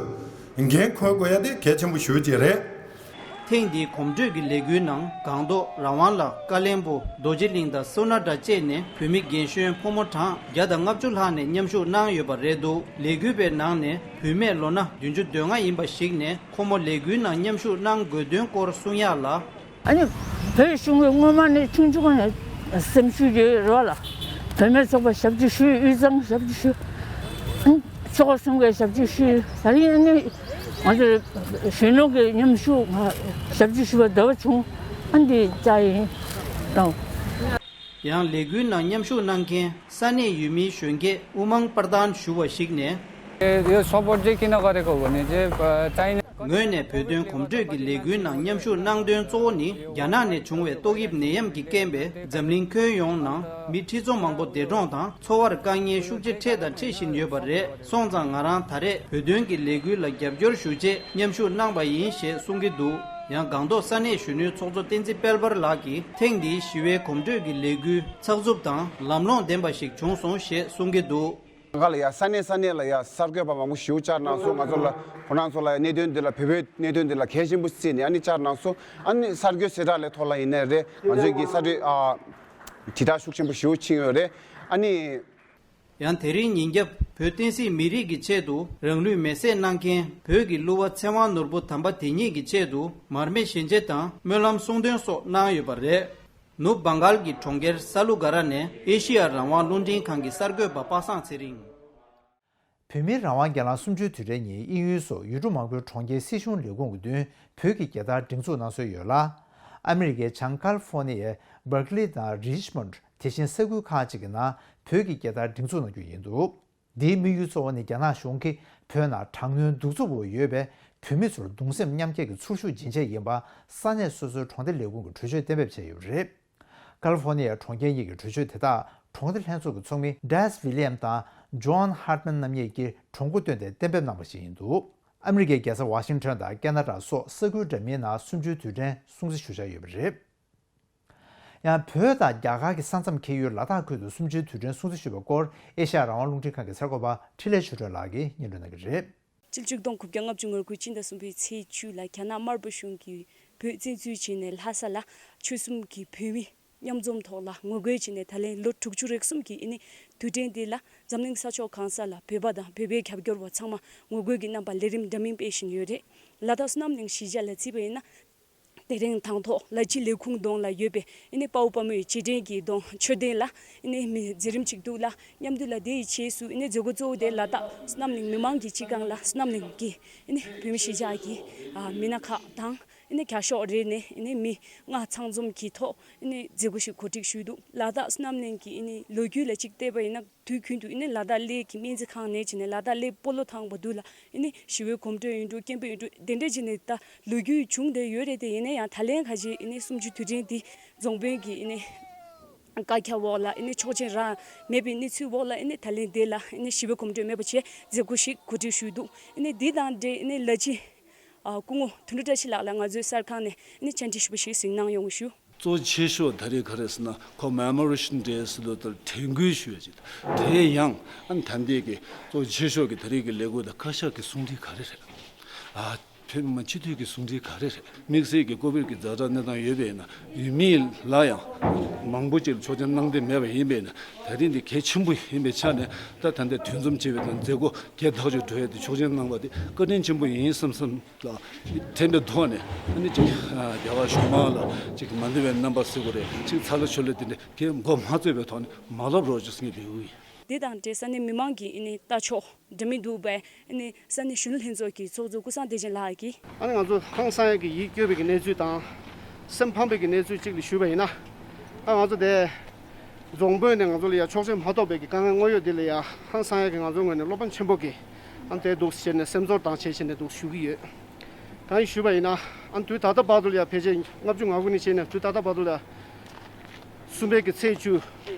འགན་འཁུར་དགོས་ཡ་དེ་གལ་ཆེན་པོ་ཞེ་པོ་ཅིག་རེད། ཐེངས་འདིའི་གོམ་བགྲོད་ཀྱི་ལས་འགུལ་ནང་སྒང་ཏོག་རང་དབང་ལ་ཀ་བློན་པོ་རྡོ་རྗེ་གླིང་དང་སོ་ན་སྒྲ་བཅས་ནས་བོད་མི་རྒན་གཞོན་ཕོ་མོ་གྲངས་བརྒྱ་དང་ལྔ་བཅུ་ལྷག་ནས་མཉམ་ཞུགས་གནང་ཡོད་པ་རེད་འདུག་ལས་འགུལ་བའི་ནང་ནས་བུད་མེད་ལོ་ན་བདུན་ཅུ་དོན་ལྔ་ཡིན་པ་ཞིག་ནས་ཁོ་མོ་ལས་འགུལ་ནང་མཉམ་ཞུགས་གནང་དགོས་དོན་སྐོར་གསུང་ཡག་ལ། ཨ་ནི་བོད་གཞུང་གིས་སྔོན་མ་ནས་ཆུང་ཆུང་ནས་སེམས་ཤུགས་ཡོད་རེད་བ་ལ། བུད་མེད་ཚོགས་པ་ཞབས་ཕྱི་ཞུས། དབུས་གཙང་ཞབས་ཕྱི་ཞུས། ཨ་ནི་ཚོགས་པ་གསུམ་གའི་ཞབས་ཕྱི་ཞུས། ད་རིང་ཨ་ནི་ང་ཚོ་གཞོན་ནུ་གི་མཉམ་ཞུགས་ང་ཞབས་ཕྱི་ཞུ་བ་འདོད་པ་བྱུང་། ཨ་ནི་འདི་བཅར་ཡིན་དང་། ཡང་ལས་འགུལ་ནང་མཉམ་ཞུགས་གནང་མཁན་ས་གནས་ཡུལ་མིའི་གཞོན་སྐྱེས་དབུ་མང་པར་དང་ཞུ་བ་ཞིག་ནས། यो सपोर्ट चाहिँ किन गरेको भने चाहिँ अ, चाइना ངོས་ནས་བོད་དོན་གོམ་བགྲོད་ཀྱི་ལས་འགུལ་ནང་མཉམ་ཞུགས་གནང་དོན་གཙོ་བོ་ནི། རྒྱ་ནག་ནས་བྱུང་བའི་ཏོག་དབྱིབས་ནད་ཡམས་ཀྱི་རྐྱེན་པས་འཛམ་གླིང་ཁྱོན་ཡོངས་ནང་མི་ཁྲི་ཚོ་མང་པོ་འདས་གྲོངས་དང་འཚོ་བར་དཀའ་ངལ་ཤུགས་ཆེ་འཕྲད་དང་འཕྲད་བཞིན་ཡོད་པ་རེད། སོང་ཙང་ང་རང་ད་རེས་བོད་དོན་གྱི་ལས་འགུལ་ལ་རྒྱབ་སྐྱོར་ཞུ་ཆེད་མཉམ་ཞུགས་གནང་པ་ཡིན་ཞེས་གསུང་གི་འདུག་ཡང་སྒང་ཏོག་ས་གནས་གཞོན་ནུའི་ཚོགས་གཙོ་བསྟན་འཛིན་དཔལ་འབར་ལགས་ཀྱིས་ཐེངས་འདིའི་ཞི་བའི་གོམ་བགྲོད་ཀྱི་ལས་འགུལ་ཚགས་ཚུད་དང་ལམ་ལྷོང་ལྡན་པ་ཞིག་བྱུང་སོང་ཞེས་གསུང་གི་འདུག་ང་ལ་ཡ་ས་གནས་ས་གནས་ལ་ཡ་གསར་འགོད་པ་མང་པོ་ཞེ་པོ་བཅར་གནང་སོང་། ང་ཚོ་ལ་ཁོ་རང་ཚོ་ལ་ཡ་གནད་དོན་འདི་ལ་བོད་པའི་གནད་དོན་འདི་ལ་གལ་ཆེན་པོ་བརྩིས་ནས་ཨ་ནི་བཅར་གནང་སོང་། ཨ་ནི་གསར་འགོད་གསལ་བསྒྲགས་ལས་ཐོག་ལ་ཡིན་ནའི་རེད། ང་ཚོའི་གི་གསར་འགོད་ཨ་དྲིལ་བསྒྲགས་ཤུགས་ཆེན་པོ་ཞེ་པོ་ཕྱིན་ཡོད་རེད། ཨ་ནི། ཡང་དེ་རིང་ཉིན་རྒྱབ་བོད་བསྟན་སྲིད་མི་རིགས་ཀྱི་ཆེད་དུ་རང་ལུས་མེར་སྲེག་གནང་མཁན་བོད་ཀྱི་གླུ་བ་ཚེ་དབང་ནོར་བུ་དམ་པ་དེ་ཉིད་ཀྱི་ཆེད་དུ་མར་མེ་ཞལ་མཇལ་དང་སྨོན་ལམ་གསུང་འདོན་སོགས་གནང་ཡོད་པ་རེད། ནུབ་བང་གཱལ་གྱི་གྲོང་ཁྱེར་ས་ལུ་ག་ར་ནས་ཨེ་ཤི་ཡ་རང་དབང་རླུང་འཕྲིན་ཁང་གི་གསར་འགོད་པ་པ་སངས་ཚེ་རིང་། བོད་མིའི་རང་དབང་སྒེར་ལངས་གསུམ་བཅུའི་དུས་དྲན་ཉིན་དབྱིན་ཡུལ་སོགས་ཡུལ་གྲུ་མང་པོའི་གྲོང་ཁྱེར་སྲིད་གཞུང་ལས་ཁུངས་ཀྱི་མདུན་བོད་ཀྱི་རྒྱལ་དར་སྒྲེང་འཛུགས་གནང་སྲོལ་ཡོད་ལ། ཨ་མི་རི་ཀའི་བྱང་ཀ་ལི་ཧྥོ་ནི་ཡའི་སྦར་ཀི་ལི་དང་རིཆ་མོན་ཌི། དེ་བཞིན་ས་ཁུལ་ཁག་ཅིག་གི་ནང་བོད་ཀྱི་རྒྱལ་དར་སྒྲེང་འཛུགས་གནང་རྒྱུ་ཡིན་འདུག་འདིའི་དམིགས་ཡུལ་གཙོ་བོ་ནི་རྒྱ་ནག་གཞུང་གིས་བོད་ནང་དྲག་གནོན་གདུག་རྩུབ་པོ་ཡོད་པའི་བོད་མི་ཚོར་གདུང་སེམས་མཉམ་སྐྱེད་ཀྱི་ཚུར་ཞུགས་སྦྱིན་ཆེད་ཡིན་པ་ས་གནས་སོ་སོའི་གྲོང་སྡེ་ལས་ཁུངས་ཀྱི་གྲོས་ཆོད་གཏན་འབེབས་བྱས་ཡོད་པ་རེད། ཀ་ལི་ཧྥོ་ནི་ཡའི་གྲོང་ཁྱེར་གཉིས་ཀྱི་གྲོས་ཆོད་དེ་དག་གྲོང་སྡེ་ལྷན་ཚོགས་ཀྱི་ཚོགས་མི་ཌེས་ཝི་ལི་ཡམ་དང་ཇོན་ཧར་མན་རྣམ་གཉིས་ཀྱིས་གྲོས་འགོ་བཏོན་ཏེ་གཏན་འབེབས་གནང་བ་ཞིག་ཡིན་འདུག་ཨ་མི་རི་ཀའི་རྒྱལ་ས་ཝ་ཤིང་ཊོན་དང་ཁེ་ན་ཌ་སོགས་ས་ཁུལ་འདྲ་མིན་ནང་གསུམ་བཅུའི་དུས་དྲན་སྲུང་བརྩི་ཞུ་འཆར་ཡོད་པ་རེད། ཡང་བོད་དང་རྒྱ་གར་གྱི་ས་མཚམས་འཁེལ་ཡུལ་ལ་དྭགས་ཁུལ་དུ་གསུམ་བཅུའི་དུས་དྲན་སྲུང་བརྩི་ཞུས་པའི་སྐོར་ཨེ་ཤ་ཡ་རང་དབང་རླུང་འཕྲིན་ཁང་གི་གསར་འགོད་པ་འཕྲིན་ལས་ཆོས་སྒྲོན་ལགས་ཀྱིས་སྙན་སྒྲོན་གནང་གི་རེད། སྤྱི་ལོ་ཆིག་སྟོང་དགུ་བརྒྱ་ལྔ་བཅུ་ང་དགུ་ཕྱི་ཟླ་གསུམ་པའི་ཚེས་བཅུ་ལ་རྒྱ་ནག་དམར་པོ་གཞུང་གིས་བོད་བཙན་འཛུལ་བྱས་ནས་ལྷ་ས་ལ་ཆོལ་གསུམ་གྱི་བོད་མི་མཉམ་འཛོམས་ཐོག་ལ་ངོ་རྒོལ་བྱས་ནས་ད་ལན་ལོ་དྲུག་ཅུ་རེ་གསུམ་གྱི་ཨ་ནི་དུས་དྲན་འདི་ལ་འཛམ་གླིང་ས་ཕྱོགས་གང་ས་ལ་བོད་པ་དང་བོད་པའི་རྒྱབ་སྐྱོར་བ་ཚང་མ་ངོ་རྒོལ་གྱི་རྣམ་པ་ལས་རིམ་འདྲ་མིན་སྤེལ་བཞིན་ཡོད་རེད། ལ་དྭགས་བསོད་ནམས་གླིང་གཞིས་ཆགས་ལ་བརྩིས་པ་ཡིན་ན། དེ་རིང་དང་ཐོག་ལ་སྤྱི་ལས་ཁུངས་གདོང་ལ་ཡོད་པའི་ཨ་ནི་དཔའ་བོ་དཔའ་མོའི་རྗེས་དྲན་གྱི་གདོང་མཆོད་རྟེན་ལ་ཨ་ནི་མི་མཛད་རིམ་ཅིག་འདུག་ལ། མཉམ་དུ་ལ་དེའི་རྗེས་སུ་ཨ་ནི་མཛད་སྒོ་གཙོ་བོ་དེ་ལ་དྭགས་བསོད་ནམས་གླིང་མི་མང་གི་སྤྱི་ཁང་ལ་བསོད་ནམས་གླིང་གི་ཨ་ནི་བོད་མི་གཞིས་ཆགས་ཀྱི་ཨ་མི་སྣ་ཁག་དང་ཨ་ནི་བརྒྱ་ཤོག་རེ་ནས་ཨ་ནི་མི་ལྔ་ཚང་འཛོམས་ཀྱི་ཐོག་ཨ་ནི་མཛད་སྒོ་ཞིག་གོ་སྒྲིག་ཞུས་འདུག་ལ་དྭགས་བསོད་ནམས་གླིང་གི་ཨ་ནི་ལོ་རྒྱུས་ལ་ཅིག་བལྟས་པ་ཡིན་ན། དུས་རྒྱུན་དུ་ཨ་ནི་ལ་དྭགས་གླེ་གི་སྨན་རྩིས་ཁང་ནས་བྱས་ནས་ལ་དྭགས་གླེ་སྤོ་ལོ་ཐང་བར་དུ་ལ་ཨ་ནི་ཞི་བའི་གོམ་བགྲོད་ཡིན་འགྲོ། སྐད་འབོད་ཡིན་འགྲོ། དེ་འདྲ་བྱས་ནས་ད་ལོ་རྒྱུས་བྱུང་བསྡད་ཡོད་རེད་དེ། ཡིན་ན་ཡང་ད་ལན་ཁ་ཅིག་ཨ་ནི་གསུམ་བཅུའི་དུས་དྲན་འདི་རྫོང་དཔོན་གྱིས་ཨ་ནི་བཀའ་ཁྱབ་འོག་ལ་ཨ་ནི་ཆོག་མཆན་རག་མེད་པའི་གནས་ཚུལ་འོག་ལ་ཨ་ནི་ད་ལན་དེ་ལ་ཨ་ནི་ཞི་བའི་གོམ་བགྲོད་མེད་པ་བྱས་མཛད་སྒོ་ཞིག་གོ་སྒྲིག་ཞུས་འདུག་ཨ་ནི་འདི་དང་འབྲེལ་ཨ་ནི་ལ་ཅི་ཨ་སྐུ་ངོ་དོན་གྲུབ་བཀྲ་ཤིས་ལགས་ལ་ང་ཚོའི་གསར་ཁང་ནས་ཨ་ནི་བཅར་འདྲི་ཞུ་བ་ཞིག་གཟིགས་གནང་ཡོང་བ་ཞུ། གཙོ་ཆེ་ཤོས་ད་རེས་ག་རེ་ཟེར་ན་Commemoration Day ཟེར་ལོ་ལྟར་དྲན་སྐུལ་ཞུ་ཡ་ཅིག་དེ་ཡང་ཨ་ནི་ད་ལྟའི་གི་གཙོ་ཆེ་ཤོས་ཀྱི་ད་རེས་ཀྱི་ལས་འགུལ་དང་བཀའ་ཤག་གི་གསུང་འཕྲིན་ག་རེ་རེད། ཨ་བོད་མི་མང་སྤྱི་འཐུས་ཀྱི་གསུང་འཕྲིན་ག་རེ་རེད། དམིགས་བསལ་གྱི་ཀོ་བིཌ་ཀྱི་ཛ་དྲག་གནས་སྟངས་ཡོད་པས་ན་ཡུལ་མི་ལ་ཡང་མང་པོ་ཅིག་ལ་ཆོག་མཆན་གནང་བསྡད་མེད་པ་ཡིན་པས་ན་ད་རིང་འདི་གལ་ཆེན་པོ་ཡིན་པའི་ཆ་ནས་ད་ད་ལྟ་འདུ་འཛོམས་བྱས་པའི་དང་མཛད་སྒོ་རྒྱས་ཐག་ཆོད་འགྲོ་ཡ་དེ་ཆོག་མཆན་གནང་བ་དེ་བཀའ་དྲིན་ཆེན་པོ་ཡིན་བསམ་བསམ། ལ་དྲན་པའི་ཐོག་ནས་ཨ་ནི་ཅིག་རྒྱལ་བ་གཞུང་མང་ལ་ཅིག་མ་འདུན་པའི་རྣམ་པ་ཟེར་དགོས་རེད། ཅིག་ཚ་ལ་ཆོ་ལ་དེ་འདྲ་གས་མགོ་མ་ཚོས་པའི་ཐོག་ནས་མ་ལབ་རོགས་ཅིག་ཟེར་ངེས་འདུག་དེ་དང་འབྲེལ་ས་གནས་མི་མང་གི་ཨ་ནི་ལྟ་ཕྱོགས་འདྲ་མི་འདུག་པས་ཨ་ནི་ས་གནས་གཞོན་ནུ་ལྷན་ཚོགས་ཀྱི་ཚོགས་གཙོ་ཀུན་བཟང་བདེ་ཆེན་ལགས་ཀྱིས། ཨ་ནི་ང་ཚོ་ཧང་སང་ཡག་གི་ཡིད་སྐྱོ་བའི་གི་གནས་ཚུལ་དང་སེམས་ཕམ་པའི་གི་གནས་ཚུལ་གཅིག་ལ་ཞུས་པ་ཡིན་ན། ཨ་ང་ཚོ་དེ་རྫོང་དཔོན་ནས་ང་ཚོ་ལ་ཡ་ཆོག་མཆན་མ་ཐོབ་པའི་གི་དཀའ་ངལ་དངོས་ཡོད་འདི་ལ་ཡ་ཧང་སང་ཡག་གི་ང་ཚོའི་ངོས་ནས་བློ་ཕམ་ཆེན་པོ་གི་ཨ་ནི་དེ་འདུག་ཟེར་ནས་སེམས་ཚོར་དང་བྱས་བྱས་ནས་འདུག་ཞུ་གི་ཡོད། གང་ཡིན་ཞུས་པ་ཡིན་ན་ཨ་ནི་དུས་ད་ལྟ་བར་དུ་ལ་ཡ་ཕལ་ཆེར་ལྔ་བཅུ་ང་དགུ་ནས་བྱས་ནས་དུས་ད་ལྟ་བར་དུ་ལ་ཡ་གསུམ་པའི་གི་ཚེས་བཅུ།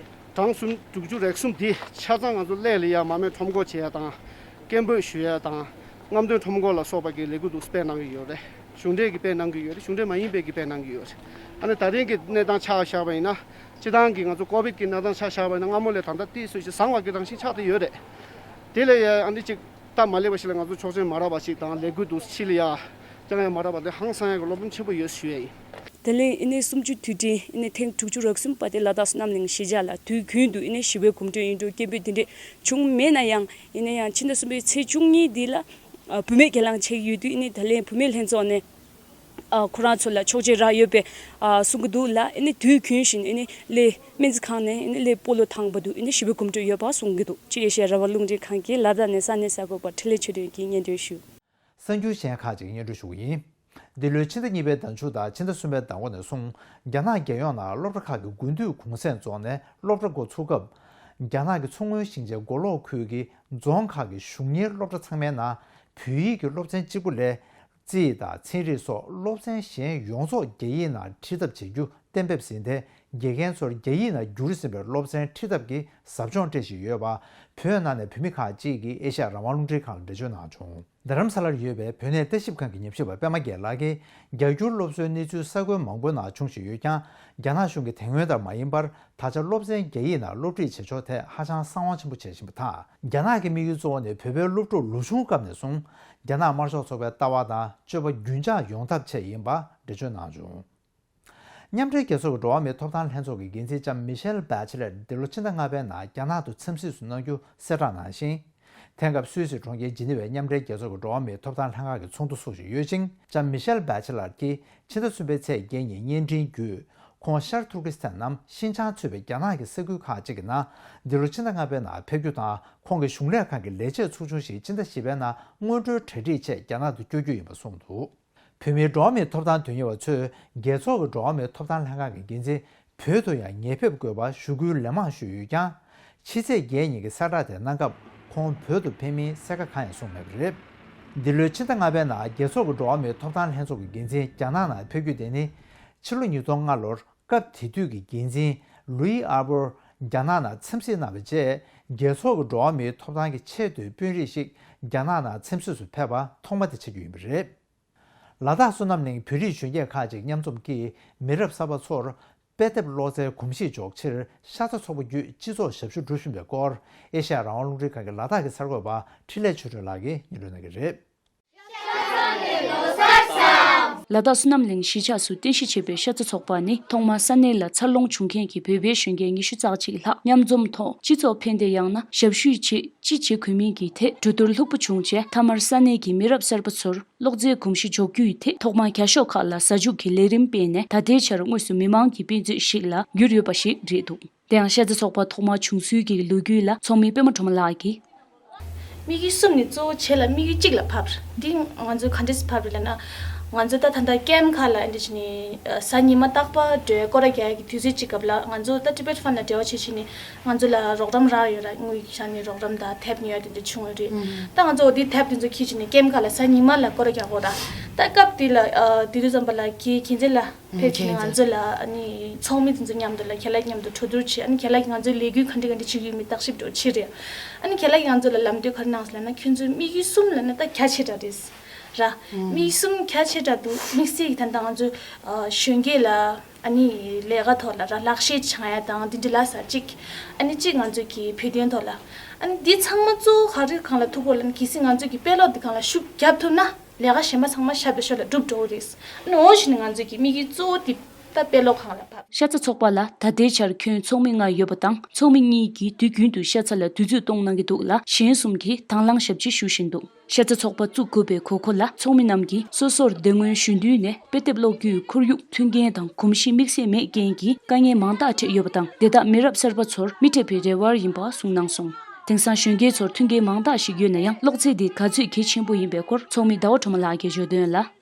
གྲངས་སུམ་དྲུག་ཅུ་རེ་གསུམ་འདི་ཆ་ཚང་ང་ཚོ་གླེ་ལ་ཡ་མར་མེ་ཁྲོམ་སྐོར་བྱེད་ཡ་དང་། སྐད་འབོད་ཞུ་ཡ་དང་། རྔམ་སྟོན་ཁྲོམ་སྐོར་ལ་སོགས་པ་གི་ལས་འགུལ་འདུག་སྤེལ་གནང་གི་ཡོད་རེད། གཞུང་འབྲེལ་གྱི་དཔེ་གནང་གི་ཡོད་རེད། གཞུང་འབྲེལ་མ་ཡིན་པའི་གི་དཔེ་གནང་གི་ཡོད་རེད། ཨ་ནི་ད་རིང་གི་གནས་སྟངས་ཆ་བཞག་པ་ཡིན་ན། སྤྱི་བཏང་གི་ང་ཚོ་ཀོ་བིད་ཀྱི་གནས་སྟངས་ཆ་བཞག་པ་ཡིན་ན་སྔ་མོ་ལས་ད་ལྟ་ཏོག་ཙམ་ཞིག་བཟང་བ་གི་རང་བཞིན་ཆགས་བསྡད་ཡོད་རེད། དེ་ལས་ཡ་ཨ་ནི་ཅིག་སྟབས་མ་ལེགས་པ་ཞིག་ལ་ང་ཚོ་ཆོག་མཆན་མ་རག་པ་ཞིག་དང་ལས་འགུལ་འདུག་ཕྱི་ལ་ཡ་རྐྱང་ཡ་མ་རག་པ་དེ་ཧང་སང་ཡ་གི་བློ་ཕམ་ཆེན་པོ་ཡོད་ཞུ་ཡ་ཡིན། ད་ལན་ཨ་ནི་གསུམ་བཅུ་དུས་དྲན་ཨ་ནི་ཐེངས་དྲུག་ཅུ་རེ་གསུམ་པ་དེ་ལ་དྭགས་བསོད་ནམས་གླིང་གཞིས་ཆགས་ལ་དུས་རྒྱུན་དུ་ཨ་ནི་ཞི་བའི་གོམ་བགྲོད་ཡིན་འགྲོ་སྐད་འབོད་དེ་འདྲས་བྱུང་མེད་ན་ཡང་། ཡིན་ན་ཡང་ཕྱི་ཟླ་གསུམ་པའི་ཚེས་བཅུ་གཉིས་འདི་ལ་ཨ་བུད་མེད་གྱེན་ལངས་བྱེད་ཀྱི་ཡོད་དུས་ཨ་ནི་ད་ལན་བུད་མེད་ལྷན་ཚོགས་ནས་ཨ་ཁོ་རང་ཚོ་ལ་ཆོག་མཆན་རག་ཡོད་པའི་ཨ་གསུང་གི་འདུག་ལ། ཨ་ནི་དུས་རྒྱུན་བཞིན་ཨ་ནི་གླེ་སྨན་རྩིས་ཁང་ནས་ཨ་ནི་གླེ་སྤོ་ལོ་དང་པོ་དུ་ཨ་ནི་ཞི་བའི་གོམ་བགྲོད་ཡོད་པ་གསུང་གི་འདུག་ཅེས་ཨེ་ཤེ་ཡ་རང་དབང་རླུང་འཕྲིན་ཁང་གི་ལ་དྭགས་ནས་ས་གནས་གསར་འགོད་པ་འཕྲིན་ལས་ཆོས་སྒྲོན་གྱིས་སྙན་སྒྲོན་ཞུས། གསར་འགྱུར་གཞན་ཁག་ཅིག་སྙན་སྒྲོན་ཞུ་གི་ཡིན། འདི་ལོའི་ཕྱི་ཟླ་གཉིས་པའི་ཟླ་མཇུག་དང་ཕྱི་ཟླ་གསུམ་པའི་ཟླ་འགོ་ནས་བཟུང་རྒྱ་ནག་རྒྱལ་ཡོངས་ནང་སློབ་གྲྭ་ཁག་གི་དགུན་དུས་གུང་སེང་རྫོགས་ནས་སློབ་གྲྭ་འགོ་ཚུགས་སྐབས། རྒྱ་ནག་གི་མཚོ་སྔོན་ཞིང་ཆེན་མགོ་ལོག་ཁུལ་གྱི་རྫོང་ཁག་གི་གཞུང་གཉེར་སློབ་གྲྭ་ཚང་མའི་ནང་བོད་ཡིག་གི་སློབ་ཚན་གཅིག་པུ་ལས། རྩིས་དང་ཚན་རིག་སོགས་སློབ་ཚན་གཞན་ཡོངས་རྫོགས་རྒྱ་ཡིག་ནང་ཁྲིད་ཐབས་བྱེད་རྒྱུ་གཏན་འབེབས་ཟིན་ཏེ། དགེ་རྒན་ཚོར་རྒྱ་ཡིག་ནང་བསྒྱུར་ཟིན་པའི་སློབ་ཚན་ཁྲིད་ཐབས་ཀྱི་ཟབ་སྦྱོང་སྤྲད་བཞིན་ཡོད་པ། བོད་ནང་ནས་བོད་མི་ཁག་ཅིག་གིས་ཨེ་ཤ་ཡ་རང་དབང་རླུང་འཕྲིན་ཁང་ལ་འགྲེལ་བརྗོད་གནང་བྱུང་། རྡ་རམ་ས་ལར་ཡོད་པའི་བོད་གནས་ལྟ་ཞིབ་ཁང་གི་ཉམས་ཞིབ་པ་པད་མ་རྒྱལ་ལགས་ཀྱིས། རྒྱ་སྒྱུར་སློབ་གསོའི་གནས་ཚུལ་གསར་འགོད་མང་པོའི་ནང་བྱུང་བཞིན་ཡོད་ཀྱང་། རྒྱ་ནག་གཞུང་གིས་དེ་སྔོན་ལྟར་མ་ཡིན་པར། ད་ཆ་སློབ་ཚན་རྒྱ་ཡིག་ནང་སློབ་ཁྲིད་བྱེད་ཕྱོགས་ཐད་ཧ་ཅང་གསང་བ་ཆེན་པོ་བྱེད་བཞིན་པ་དང་། རྒྱ་ནག་གི་དམིགས་ཡུལ་གཙོ་བོ་ནི་བོད་པའི་སློབ་ཕྲུག་ལོ་ཆུང་སྐབས་ནས་བཟུང་རྒྱ་ནག་དམར་ཤོག་ཚོགས་པའི་ལྟ་བ་དང་སྤྱོད་པ་རྒྱུན་འཇགས་ཡོང་ཐབས་ཆེད་ཡིན་པ་འགྲེལ་བརྗོད་གནང་བྱུང་། མཉམ་འབྲེལ་རྒྱལ་ཚོགས་ཀྱི་འགྲོ་བ་མིའི་ཐོབ་ཐང་ལྷན་ཚོགས་ཀྱི་འགན་འཛིན་ལྕམ་མི་ཤེལ་བྷེ་ཆེ་ལེར་འདི་ལོ་ཕྱི་ཟླ་ལྔ་པའི་ནང་རྒྱ་ནག་ཏུ་འཚམས་གཟིགས་སུ་གནང་རྒྱུ་གསལ་བསྒྲགས་གནང་ཞིང་། དེང་སྐབས་སུད་སི་གྲོང་ཁྱེར་ཇི་ནི་ཝའི་མཉམ་འབྲེལ་རྒྱལ་ཚོགས་ཀྱི་འགྲོ་བ་མིའི་ཐོབ་ཐང་ལྷན་ཁང་གི་ཚོགས་འདུ་འཚོགས་བཞིན་ཡོད་ཅིང་། ལྕམ་མི་ཤེལ་བྷེ་ཆེ་ལེར་གྱིས་ཕྱི་ཟླ་གསུམ་པའི་ཚེས་བརྒྱད་ཉིན་བརྙན་འཕྲིན་བརྒྱུད། ཁོང་ཤར་ཐུར་ཀི་སི་ཐན་ནམ་ཤིན་ཅང་ཚུད་པའི་རྒྱ་ནག་གི་ས་ཁུལ་ཁག་ཅིག་གི་ནང་འདི་ལོ་ཕྱི་ཟླ་ལྔ་པའི་ནང་ཕེབས་རྒྱུ་དང་། ཁོང་གི་གཞུང་ལས་ཁང་གི་ལས་བྱེད་ཚོགས་ཆུང་ཞིག་ཕྱི་ཟླ་བཞི་པའི་ནང་སྔོན་འགྲོའི་གྲ་སྒྲིག་ཆེད་རྒྱ་ནག་ཏུ་བསྐྱོད་རྒྱུ་ཡིན་པ་གསུངས་འདུག་བོད་མིའི་འགྲོ་བ་མིའི་ཐོབ་ཐང་དོན་གཉེར་བ་ཚོས་རྒྱལ་ཚོགས་ཀྱི་འགྲོ་བ་མིའི་ཐོབ་ཐང་ལྷན་ཁང་གི་འགན་འཛིན་བོད་དུ་ཡང་ངེས་ཕེབས་དགོས་པ་ཞུ་སྐུལ་ལན་མང་ཞུས་ཡོད་ཀྱང་། ཕྱི་ཚེས་བརྒྱད་ཉིན་གྱི་གསལ་བསྒྲགས་དེ་གནང་སྐབས་ཁོང་བོད་དུ་ཕེབས་མིན་གསལ་ཁ་གང་ཡང་གསུངས་མེད་པ་རེད། འདི་ལོའི་ཕྱི་ཟླ་ལྔ་པའི་ནང་རྒྱལ་ཚོགས་ཀྱི་འགྲོ་བ་མིའི་ཐོབ་ཐང་ལྷན་ཚོགས་ཀྱི་འགན་འཛིན་རྒྱ་ནག་ནང་ཕེབས་རྒྱུ་དེ་ནི། ཕྱི་ལོ་ཉིས་སྟོང་ལྔ་ལོར་སྐབས་དེ་དུས་ཀྱི་འགན་འཛིན་ལུའི་ཨར་བོར་རྒྱ་ནག་ནང་འཚམས་གཟིགས་གནང་བའི་རྗེས། རྒྱལ་ཚོགས་ཀྱི་འགྲོ་བ་མིའི་ཐོབ་ཐང་གི་ཆེས་མཐོའི་དཔོན་རིགས་ཤིག་རྒྱ་ནག་ནང་འཚམས་གཟིགས་སུ་ཕེབས་པ་ཐོག་མ་དེ་ཆགས་རྒྱུ་ཡིན་པ་རེད། ལ་དྭགས་བསོད་ནམས་གླིང་བོད་རིགས་གཞོན་སྐྱེས་ཁག་ཅིག་མཉམ་འཛོམས་ཀྱིས་མི་རབས་གསར་པ་ཚོར་དཔེ་དེབ་ཀློག་རྩལ་གོམས་གཤིས་འཇོག་ཕྱིར་ཤ་ཚ་ཚོགས་པ་བརྒྱུད་སྤྱི་ཚོགས་ཞབས་ཞུ་སྒྲུབ་བཞིན་པའི་སྐོར་ཨེ་ཤ་ཡ་རང་དབང་རླུང་འཕྲིན་ཁང་གི་ལ་དྭགས་ཀྱི་གསར་འགོད་པ་འཕྲིན་ལས་ཆོས་སྒྲོན་ལགས་ཀྱིས་སྙན་སྒྲོན་གནང་གི་རེད། ལ་དྭགས་བསོད་ནམས་གླིང་གཞིས་ཆགས་སུ་རྟེན་གཞི་བྱས་པའི་ཤ་ཚ་ཚོགས་པ་ནི་ཐོག་མར་ས་གནས་ལ་འཚར་ལོངས་བྱུང་མཁན་གྱི་བོད་པའི་གཞོན་སྐྱེས་ཉི་ཤུ་རྩ་གཅིག་ལྷག་མཉམ་འཛོམས་ཐོག་སྤྱི་ཚོགས་ཕན་བདེ་ཡང་ན་ཞབས་ཞུའི་ཆེད་ཅི་བྱེད་དགོས་མིན་གྱི་ཐད་གྲོས་བསྡུར་ལྷུག་པོ་བྱུང་རྗེས། མཐའ་མར་ས་གནས་ཀྱི་མི་རབས་གསར་པ་ཚོར་གློག་རྫས་གོམས་གཤིས་འཇོག་རྒྱུའི་ཐད་ཐོག་མར་རྒྱ་ཤོག་ཁག་ལ་ཟ་འཇུག་གི་ལས་རིམ་སྤེལ་ནས་ད་ལྟའི་ཆར་དངོས་སུ་མི་མང་གི་དཔེ་མཛོད་ཞིག་ལ་གྱུར་ཡོད་པ་ཞིག་རེད་འདུག་དེ་ཡང་ཤ་ཚ་ཚོགས་པ་ཐོག་མར་བྱུང་ཚུལ་གྱི་ལོ་རྒྱུས་ལ་ཚོགས་མི་པད་མ་སྒྲོལ་མ་ལགས་ཀྱིས། དམིགས་ཡུལ་གསུམ་ནི་གཙོ་བོ་བྱས་ལ་དམིགས་ཡུལ་གཅིག་ལ་ཕབ། འདི་ང་ཚོས་ག་འདྲས་སེ་ཕབ་རེད་ལབ་ན། ང་ཚོ་ད་ད་ལྟ་ཀེམ་ཁག་ལ་ཨ་འདྲ་བྱས་ནས་གཟའ་ཉི་མ་རྟག་པར་འགྲོ་སྐོར་ར་རྒྱག་ཡག་གི་དུས་ཚོད་གཅིག་སྐབས་ལ་ང་ཚོ་ད་ཊི་བེཊ་ཕན་ལ་འབྲེལ་བ་བྱེད་བྱས་ནས་ང་ཚོ་ལ་རོགས་རམ་རག་ཡོད་ར། དངུལ་གྱི་ཆ་ནས་རོགས་རམ་དང་དེབ་ཉོ་ཡག་དེ་འདྲ་བྱུང་ཡོད་རེད། ད་ང་ཚོ་འོ་དེ་དེབ་དེ་ཚོ་འཁྱེར་བྱས་ནས་ཀེམ་ཁག་ལ་གཟའ་ཉི་མ་ལ་སྐོར་ར་རྒྱག་དགོས་ར། ད་སྐབས་དེ་ལ་དེ་དུས་ཙམ་པ་ལ་ཁྱེད་ཁྱེད་ཚོ་ལ། ཕེབས་ཀྱི་ང་ཚོ་ལ་ཨ་ནི་ཚོགས་མི་དེ་ཚོ་མཉམ་དུ་ལ་ཁྱེད་ལ་མཉམ་དུ་གྲོས་བསྡུར་བྱས། ཨ་ནི་ཁྱེད་ལ་ང་ཚོའི་ལས་འགུལ་ག་འདྲ་ག་འདྲ་བྱེད་ཀྱི་ཡོད་མེད་བརྟག་ཞིབ་འགྲོ་བྱེད་རེད། ཨ་ནི་ཁྱེད་ལ་ང་ཚོ་ལ་ལམ་སྟོན་ག་རེ་གནང་སོང་ལབ་ན། ཁྱོད་ཚོའི་དམིགས་ཡུལ་གསུམ་ལབ་ན་ད་རྒྱ་ཆེ་དྲགས་རེད་ར། དམིགས་ཡུལ་གསུམ་རྒྱ་ཆེ་དྲགས་འདུག་དམིགས་བསལ་གྱི་ད་ལྟ་ང་ཚོ་གཞོན་སྐྱེས་ལ་ཨ་ནི་ལས་ཀ་ཐོག་ལ་ར་ལག་ཤེས་སྦྱང་ཡ་དང་དེ་འདྲ་ལ་ས་གཅིག་ཨ་ནི་གཅིག་ང་ཚོ་གི་བོད་དོན་ཐོག་ལ། ཨ་ནི་འདི་ཚང་མ་གཙོ་བོ་ག་རེ་སྒང་ལ་ཐུག་གོ་ལབ་ན། གལ་སྲིད་ང་ཚོ་གི་དཔེ་ཀློག་འདི་སྒང་ལ་ཤུགས་རྒྱབ་ཐུབ་ན། ལས་ཀ་གཞན་པ་ཚང་མ་ཞབས་ཏུ་ཤོར་ལ་འགྲུབ་འགྲོ་གི་རེད། ཨ་ནི་འོ་བཞིན་ང་ཚོ་གི་དམིགས་ཡུལ་གཙོ་བོ་འདི་ད་དཔེ་ཀློག་ཁང་ལ་བབས། ཤ་ཚ་ཚོགས་པ་ལ་ད་ལྟའི་ཆར་ཁྱོན་ཚོགས་མི་ལྔ་ཡོད་པ་དང་། ཚོགས་མི་གཉིས་ཀྱིས་དུས་རྒྱུན་དུ་ཤ་ཚ་ལ་དུས་ཚོད་གཏོང་གནང་གི་འདུག་ལ། གཞན་གསུམ་གྱིས་དང་བླངས་ཞབས་ཕྱི་ཞུ་བཞིན་འདུག་ཤ་ཚ་ཚོགས་པ་བཙུགས་དགོས་པའི་དགོས་མཁོ་ལ་ཚོགས་མི་རྣམས་ཀྱིས་སོ་སོར་དེ་སྔོན་གཞོན་དུས་ནས་དཔེ་དེབ་ཀློག་རྒྱུའི་ཁོར་ཡུག་མཐུན་རྐྱེན་དང་གོམས་གཤིས་དམིགས་བསལ་མེད་རྐྱེན་གྱིས་དཀའ་ངལ་མང་དག་འཕྲད་ཡོད་པ་དང་། དེ་དག་མི་རབས་གསར་པ་ཚོར་མི་སྤྲད་པའི་རེ་བ་ཡིན་པ་གསུངས་གནང་སོང་། དེང་སང་གཞོན་སྐྱེས་ཚོར་མཐུན་རྐྱེན་མང་དག་ཞིག་ཡོད་ན་ཡང་། གློག་རྫས་འདི་ག་ཚོད་གལ་ཆེན་པོ་ཡིན་པའི་སྐོར་ཚོགས་མི་ཟླ་བ་སྒྲོལ་མ་ལགས་ཀྱིས་བརྗོད་དོན་ལ།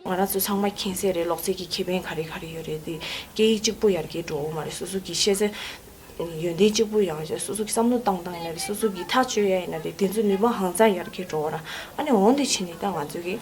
ང་རང་ཚོ་ཚང་མ་མཁྱེན་གསལ་རེད། གློག་རྫས་ཀྱི་ཁེ་ཕན་ག་རེ་ག་རེ་ཡོད་རེད་དེ། སྐད་ཡིག་གཅིག་པུ་ཡར་རྒྱས་འགྲོ་འོ་མ་རེད། སོ་སོ་གི་ཤེས་ཚད་ཡོན་ཏན་གཅིག་པུ་ཡང་རེད། སོ་སོ་གི་བསམ་བློ་བཏང་སྟངས་ཡིན་ན་རེད། སོ་སོ་གི་ཐག་གཅོད་ཡ་ཡིན་ན་རེད། དེ་ཚོ་ནུས་པ་ཧང་སང་ཡར་རྒྱས་འགྲོ་འོ་ར། ཨ་ནི་འོང་དེ་བྱས་ནས་ད་ང་ཚོ་གི་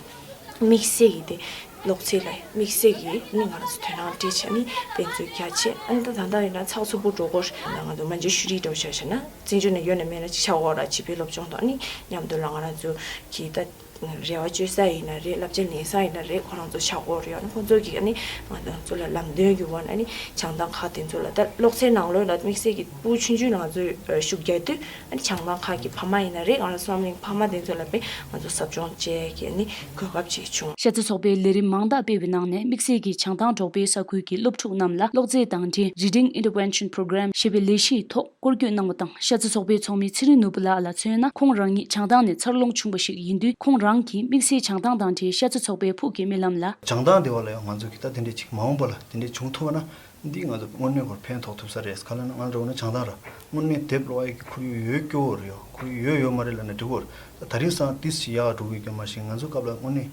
དམིགས་བསལ་གྱི་དེ་གློག་རྫས་ལ་དམིགས་བསལ་གྱི་ནི་ང་རང་ཚོ་དོ་སྣང་སྤྲད་བྱས་ནི་དཔེ་མཛོད་རྒྱ་ཆེ། ཨ་ནི་ད་ད་ལྟ་ཡིན་ན་ཚགས་ཚུད་པོ་འགྲོ་གོ་རེད། ང་ཚོ་མན་ཇུ་ཤུ་རི་འདྲ་བོ་ཆ་བཞག་ན་བཙན་བྱོལ་ནས་ཡོད་ན་མེད་ན་ཅིག་ཆགས་འོ་ར། བྱིས་པའི་སློབ་སྦྱོང་དང་ནི་མཉམ་དུ་ལ་ང་རང་ཚོ་གི་ད། རེ་བ་བཅོལ་ས་ཡིན་ན་རེད། བསླབ་བྱ་ལེན་ས་ཡིན་ན་རེད། ཁོ་རང་ཚོ་ཆགས་ཀྱི་ཡོད་རེད། ཨ་ནི་ཁོང་ཚོ་གིས་ཨ་ནི་ང་ཚོ་ལ་ལམ་སྟོན་གྱི་འོག་ནས་ཨ་ནི་བྱང་ཐང་ཁག་དེ་ཚོ་ལ། ད་གློག་ཚན་ནང་ལོགས་ལ་དམིགས་བསལ་གྱི་ཕྲུ་གུ་ཆུང་ཆུང་ང་ཚོས་ཤུགས་རྒྱག་དུས། ཨ་ནི་བྱང་ཐང་ཁག་གི་ཕ་མ་ཡིན་ན་རེད། ང་རང་བསོད་ནམས་གླིང་ཕ་མ་དེ་ཚོ་ལ་དཔེ་ང་ཚོ་ཟབ་སྦྱོང་བྱེད་ཀྱི་ཨ་ནི་གོ་སྐབས་ཅིག་བྱུང་། ཤ་ཚ་ཚོགས་པའི་ལས་རིམ་མང་དག་སྤེལ་བའི་ནང་ནས་དམིགས་བསལ་གྱིས་བྱང་ཐང་འབྲོག་པའི་ས་ཁུལ་གྱི་སློབ་ཕྲུག་རྣམས་ལ་གློག་རྫས་དང་འབྲེལ་Reading Intervention Program ཞེས་པའི་ལས་གཞིའི་ཐོག་སྐོར་སྐྱོད་གནང་བ་དང་། ཤ་ཚ་ཚོགས་པའི་ཚོགས་མི་ཚེ་རིང་ནོར་བུ་ལགས་ལ་མཚོན་ན། ཁོང་རང་ཉིད་བྱང་ཐང་ནས་འཚར་ལོངས་བྱུང་བ་ཞིག་ཡིན་དུས། ཁོང་རང་གིས་དམིགས་བསལ་བྱང་ཐང་དང་འབྲེལ་ཤ་ཚ་ཚོགས་པའི་ཕུགས་ཀྱི་རྨི་ལམ་ལ། བྱང་ཐང་དེ་བ་ལ་ཡང་ང་ཚོ་གིས་ད་དེ་འདྲས་ཅིག་མ་འོངས་པ་ལ་དེ་འདྲས་བྱུང་ཐུབ་པ་ན། འདི་ང་ཚོ་དངོས་གནས་ཁོར་ཕན་ཐོགས་ཐུབ་ས་རེད། ག་ལ་ན་ང་འགྲོ་ན་བྱང་ཐང་ར། དངོས་གནས་དེབ་ཀློག་ཡས་ཀྱི་ཁོར་ཡུག་ཡོད་སྐྱོ་བོ་རེད་ཡོ། ཁོར་ཡུག་ཡོད་ཡོད་མ་རེད་ལབ་ན་འགྲིག་གོ་རེད། ད་དེ་རིང་སང་ཏིས་ཅིག་ཡག་འགྲོ་གི་སྐྱོ་མ་ཞིག་ང་ཚོ་སྐབས་ལ་དངོས་གནས་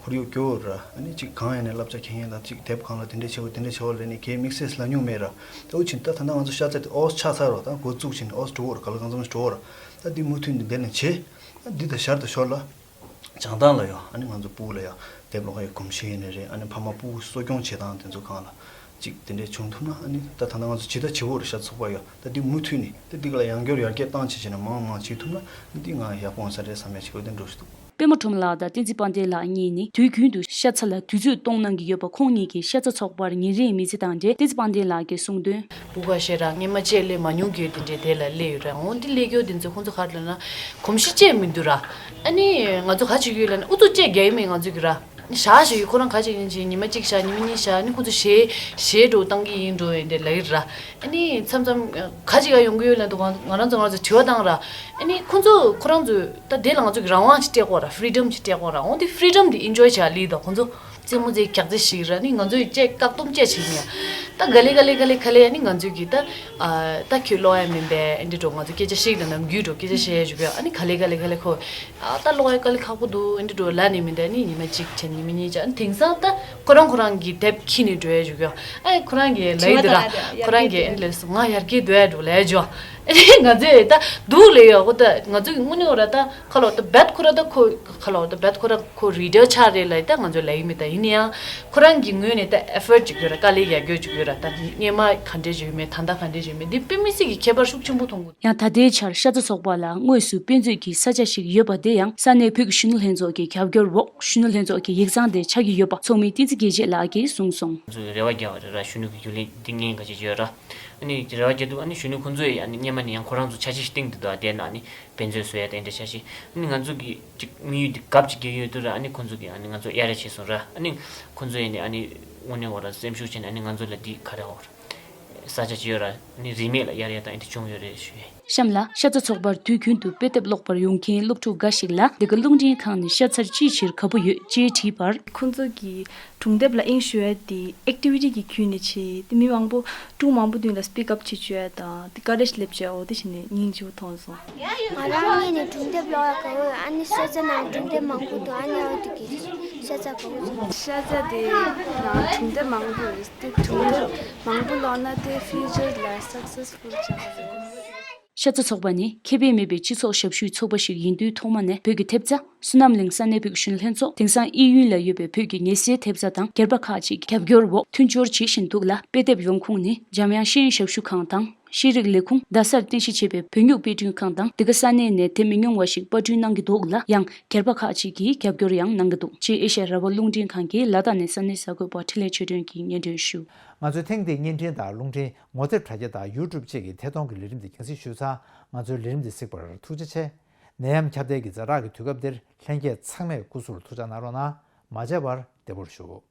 ཁོར་ཡུག་སྐྱོ་བོ་ར། ཨ་ནི་ཅིག་གང་ཡིན་ནས་བསླབ་བྱ་མཁན་ཡིན་ལ་ཅིག་དེབ་གང་ལ་དེ་འདྲས་བྱེད་དགོས་དེ་འདྲས་བྱེད་དགོས་ལབ་ནས་གའི་དམིགས་བསལ་ལབ་མྱོང་མེད་ར། ད་འུ་ཆིན་ད་ད་ལྟ་ང་ཚོ་ཤ་ཚ་དེ་ཨོས་ཆགས་ཚར་རོ། ད་འགོ་བཙུགས་ཕྱིན་ཨོས་འགྲོ་གོ་ར། ག་ལ་གང་འཚམ་འགྲོ་གོ་ར། ད་འདི་མུ་མཐུད་ནས་འདི་ལ་བྱེད། ད་འདི་ད་ཞར་དུ་ཞོར་ལ། བྱང་ཐང་ལ་ཡོ། ཨ་ནི་ང་ཚོ་སྤུ་གུ་ལ་ཡོ། དེབ་ཀློག་ཡའི་གོམས་གཤིས་ཡིན་ནི་རེད། ཨ་ནི་ཕ་མ་སྤུ་གུ་གསོ་སྐྱོང་བྱེད་སྟངས་དེ་ཚོ་སྒང་ལ་ཅིག་དེ་འདྲས་བྱུང་ཐུབ་ན། ཨ་ནི་ད་ད་ལྟ་ང་ཚོ་ཇི་ལྟར་བྱེད་དགོས་རེད། ཤ་ཚ་ཚོགས་པ་ཡོ། ད་འདི་མུ་མཐུད་ནས་ད་འདི་ག་ལ་ཡང་བསྐྱར་ཡར་རྒྱས་བཏང་བྱེད་བྱས་ནས་མང་མང་བྱེད་ཐུབ་ན། འདི་ང་ཡག་པོ་ཡོང་ས་རེད་བསམ་ཡ་ཅིག་འོ་དེ་འགྲོ་ཞིག་འདུག་པད་མ་ཁྲོམ་ལགས་དང་བསྟན་འཛིན་དཔལ་ལྡན་ལགས་གཉིས་ནི་དུས་རྒྱུན་དུ་ཤ་ཚ་ལ་དུས་ཚོད་གཏོང་གནང་གི་ཡོད་པ། ཁོང་གཉིས་ཀྱིས་ཤ་ཚ་ཚོགས་པར་ཉིན་རེའི་མི་ཚེ་དང་འབྲེལ་བསྟན་འཛིན་དཔལ་ལྡན་ལགས་ཀྱིས་གསུངས་དོན། སྤུ་གུ་ཤ་ར་སྔས་མ་ཅིག་སླེབས་མ་མྱོང་གི་དེ་འདྲའི་དེ་ལ་སླེབས་ཡོད་ར། འོ་འདི་སླེབས་རྒྱུ་དེ་ཚོ་ཁོང་ཚོ་ག་རེ་ལབ་ན་གོམས་གཤིས་ཅིག་མི་འདུག་ར། ཨ་ནི་ང་ཚོ་ག་ཅིག་ཡོད་ལབ་ན་ཨུ་ཚུགས་ཅིག་རྒྱག་ཡི་མེད་ང་ཚོ་གི་ར། ཞག་ཞིག་ཡོད་ཁོ་རང་ག་ཅིག་ཡིན་ཅིག་ཉི་མ་གཅིག་ཤ་ཉི་མ་གཉིས་ཤ་ཨ་ནི་ཁོང་ཚོ་ཞེ་ཞེ་འགྲོ་བཏང་གི་ཡིན་འགྲོ་ཡིན་དེ་ལབ་ཡི་ར། ཨ་ནི་མཚམས་མཚམས་ག་ཅིག་ག་ཡོང་གི་ཡོད་ལབ་འདུག་ང་ང་རང་ཚོ་ང་རང་ཚོ་དྲི་བ་བཏང་ར། ཨ་ནི་ཁོང་ཚོ་ཁོ་རང་ཚོ་ད་དེ་ལ་ང་ཚོ་གི་རང་དབང་ཅིག་སྤྲད་དགོས་ར། ཕི་རི་ཌམ་ཅིག་སྤྲད་དགོས་ར། འོ་དེ་ཕི་རི་ཌམ་དེ་ཨེན་ཇོའི་བྱ་ལི་དང་ཁོང་ཚོ་རྩེད་མོ་རྩེ་རྒྱག་རྩེ་ཞིག་ར། ནི་ང་ཚོ་ཡི་ཅེ་བཀག་སྡོམ་ཅེ་བྱེད་ཉེ། ད་ག་ལེ་ག་ལེ་ག་ལེ་ག་ལེ་ཨ་ནི་ང་ཚོ་གི་ད་ཨ་ད་ཁྱོད་ཀློག་ཡ་མིན་པས་ཨེ་འདྲི་འགྲོ། ང་ཚོ་སྐད་ཆ་བཤད་དང་ནམ་རྒྱུན་འགྲོ་སྐད་ཆ་བཤད་ཡ་ཞུ་གི་ཨ་ནི་ག་ལེ་ག་ལེ་ག་ལེ་ཁོ་ཨ་ད་ཀློག་ཡ་ག་ལེ་ཁག་པོ་འདུག་ཨེ་འདྲི་འགྲོ་ལབ་ནི་མིན་ད་ནི་ཉི་མ་གཅིག་བྱས་ཉི་མ་གཉིས་བྱས་ཨ་ནི་དེང་སང་ད་ཁོ་རང་ཁོ་རང་གི་དེབ་ཁྱེར་ནས་འགྲོ་ཡ་ཞུ་གི་ཨ་ནི་ཁོ་རང་གི་ལབ་ཡི་འདི་ར། ཁོ་རང་གི་ཨེ་འདྲི་ལབ་སོང་ང་ཡར་རྒྱས་འགྲོ་ཡ་འགྲོ་ལབ་ཡ་ཞུ། ཨ་ནི་ང་ཚོས་ད་འདུག་ལབ་ཡ་ཁོ་ད་ང་ཚོ་གི་དངོས་གནས་འོ་ར་ད། ཁ་ལོ་ད་བད་ཁོ་ར་ད་ཁོ་ཁ་ལོ་ད་བད་ཁོ་ར་ཁོ་རི་ཌར་ཆགས་རེད་ལ་ད་ང་ཚོ་ལ་ཡིན་མི་ད་ཡིན་ཡང་ཁོ་རང་གི་ངོས་ནས་ད་ཨེ་ཕོར་ཊི་ཅིག་ཡོད་ར། དཀའ་ལས་རྒྱག་རྒྱུ་ཅིག་ཡོད་ར། ད་སྔས་མ་ག་འདྲས་ཅིག་ཡོད་མེད་ད་ལྟ་ག་འདྲས་ཅིག་ཡོད་མེད་འདི་དཔེ་མི་སྲིད་ཀྱི་ཁྱད་པར་ཤུགས་ཆེན་པོ་མཐོང་གི། ཡང་ད་ལྟའི་ཆར་ཤ་ཚ་ཚོགས་པ་ལ་དངོས་སུ་དཔེ་མཛོད་ཀྱི་ས་ཆ་ཞིག་ཡོད་པ་དེ་ཡང་ས་གནས་བོད་ཀྱི་གཞོན་ནུ་ལྷན་ཚོགས་ཀྱི་རྒྱབ་སྐྱོར་འོག་གཞོན་ནུ་ལྷན་ཚོགས་ཀྱི་ཡིག་ཚང་དེ་ཆགས་ཀྱི་ཡོད་པ་ཚོགས་མི་བསྟན་འཛིན་དགེ་བྱེད་ལགས་ཀྱིས་གསུངས་སོང་། ང་ཚོས་རེ་བ་རྒྱག་པ་རེད་ར། གཞོན་ནུ་གི་རྒྱུན་ལས་འདི་ངས་ག་ཅིག་བརྗོད་ར། ཨ་ནི་རེ་བ་རྒྱག་འདུག་ཨ་ནི་གཞོན་ནུ་ཁོང་ཚོས་ཨ་ནི་སྔས་མ་ནས་ཡང་ཁོ་རང་ཚོ་འཆར་གཞི་ཞིག་བཏིང་འདུག་ད་དེ་ན་ཨ་ནི་དཔེ་མཛོད་བཟོ་ཡ་དེ་འདྲ་འཆར་གཞི། ཨ་ནི་ང་ཚོ་གི་ཅིག་དམིགས་ཡུལ་འདི་གབ་ཅིག་རྒྱག་ཡོད་དུས་ར། ཨ་ནི་ཁོང་ཚོ་གི་ཨ་ནི་ང་ཚོ་གཡར་ཡ་བྱས་སོང་ར། ཨ་ནི་ཁོང་ཚོ་ཡིན་ནི་ཨ་ནི་དངོས་གནས་འོ་ར་སེམས་ཤུགས་བྱས་ནས་ཨ་ནི་ང་ཚོ་ལ་འདི་ག་རེ་འོ་ར་ས་ཆ་ཅིག་ཡོད་ར། ཨ་ནི་རིན་མེད་ལ་གཡར་ཡ་དང་ཨ་འདི་བྱུང་ཡོད་རེད་ཞུ་ཡ། གཤམ་ལ་ཤ་ཚ་ཚོགས་པར་དུས་རྒྱུན་དུ་དཔེ་དེབ་ཀློག་པར་ཡོང་མཁན་སློབ་ཕྲུག་འགའ་ཞིག་ལ་འདི་ག་རླུང་འཕྲིན་ཁང་ནས་ཤ་ཚར་ཅིའི་ཕྱིར་དགའ་པོ་ཡོད་ཅེས་དྲིས་པར། ཁོང་ཚོ་གིས་སྒྲུང་དེབ་ལ་དབྱིངས་ཞུ་ཡ་དེ་ཨེག་ཊི་བི་ཊི་གི་བརྒྱུད་ནས་བྱས་ཏེ་མི་མང་པོ་ཕྲུ་གུ་མང་པོ་མདུན་ལ་སི་པིག་ཨབ་བྱེད་བཅུག་ཡ་དང་དེ་ཀ་རེཇ་སླེབས་བྱས་འོ་དེ་བྱས་ནས་སྙིང་རྗེ་པོ་མཐོང་སོང་། ང་རང་གཉིས་ནས་སྒྲུང་དེབ་ཀློག་ཡ་དགའ་པོ་ཡོད། ཨ་ནི་ཤ་ཚ་ནང་སྒྲུང་དེབ་མང་པོ་འདུག་ཨ་ནི་འོ་དེ་གི་ཤ་ཚ་དགའ་པོ་ཡོད། ཤ་ཚ་དེ་ནང་སྒྲུང་དེབ་མང་པོ་ཡོད་དེ་སྒྲུང་དེབ་མང་པོ་ཀློག་ན་དེ་ཕིའུ་ཅར་ལ་སག་སེ་སི་ཕུལ་ཆགས་སྲིད། ཤ་ཚ་ཚོགས་པ་ནི་ཁེ་ཕན་མེད་པའི་སྤྱི་ཚོགས་ཞབས་ཞུའི་ཚོགས་པ་ཞིག་ཡིན་དུས་ཐོག་མ་ནས་བོད་ཀྱི་ཐེབས་རྩ་བསོད་ནམས་གླིང་ས་གནས་བོད་ཀྱི་གཞོན་ནུ་ལྷན་ཚོགས་དེང་སང་དབྱིན་ཡུལ་ལ་ཡོད་པའི་བོད་ཀྱི་ཉེ་སྲིང་ཐེབས་རྩ་དང་སྒེར་པ་ཁག་ཅིག་གི་རྒྱབ་སྐྱོར་འོག་མཐུན་སྦྱོར་བྱེད་བཞིན་འདུག་ལ། དཔེ་དེབ་ཡོང་ཁུངས་ནི་འཇམ་དབྱངས་ཤེས་ཡོན་ཞབས་ཞུ་ཁང་དང་ཤེས་རིག་ལས་ཁུངས་རྡ་སར་རྟེན་གཞི་བྱས་པའི་བོད་སྨྱུག་དཔེ་སྐྲུན་ཁང་དང་འདི་ག་ས་གནས་ནས་དེབ་མི་ཉུང་བ་ཞིག་པར་སྐྲུན་གནང་གི་འདུག་ལ། ཡང་སྒེར་པ་ཁག་ཅིག་གིས་རྒྱབ་སྐྱོར་ཡང་གནང་གི་འདུག་ཅེས་ཨེ་ཤ་ཡ་རང་དབང་རླུང་འཕྲིན་ཁང་གི་ལ་དྭགས་ནས་ས་གནས་གསར་འགོད་པ་འཕྲིན་ལས་ཆོས་སྒྲོན་གྱིས་སྙན་སྒྲོན་ཞུ། ང་ཚོས་ཐེངས་འདིའི་བརྙན་འཕྲིན་དང་རླུང་འཕྲིན། ངོ་དེབ་དྲ་རྒྱ་དང་ཡུ་ཊུབ་བཅས་ཀྱི་ཐད་གཏོང་གི་ལས་རིམ་འདི་རྒྱང་སྲིང་ཞུས་ཚར། ང་ཚོའི་ལས་རིམ་འདི་གཟིགས་པར་ཐུགས་རྗེ་ཆེ། ནད་ཡམས་ཁྱབ་གདལ་གྱི་ཛ་དྲག་གི་དུས་སྐབས་འདིར་ལྷན་རྒྱས་ཚང་མས་སྐུ་གཟུགས་ལ་ཐུགས་ཅག་གནང་རོགས་གནང་། མ་བརྗེད་པར་བདེ་པོར་བཞུགས།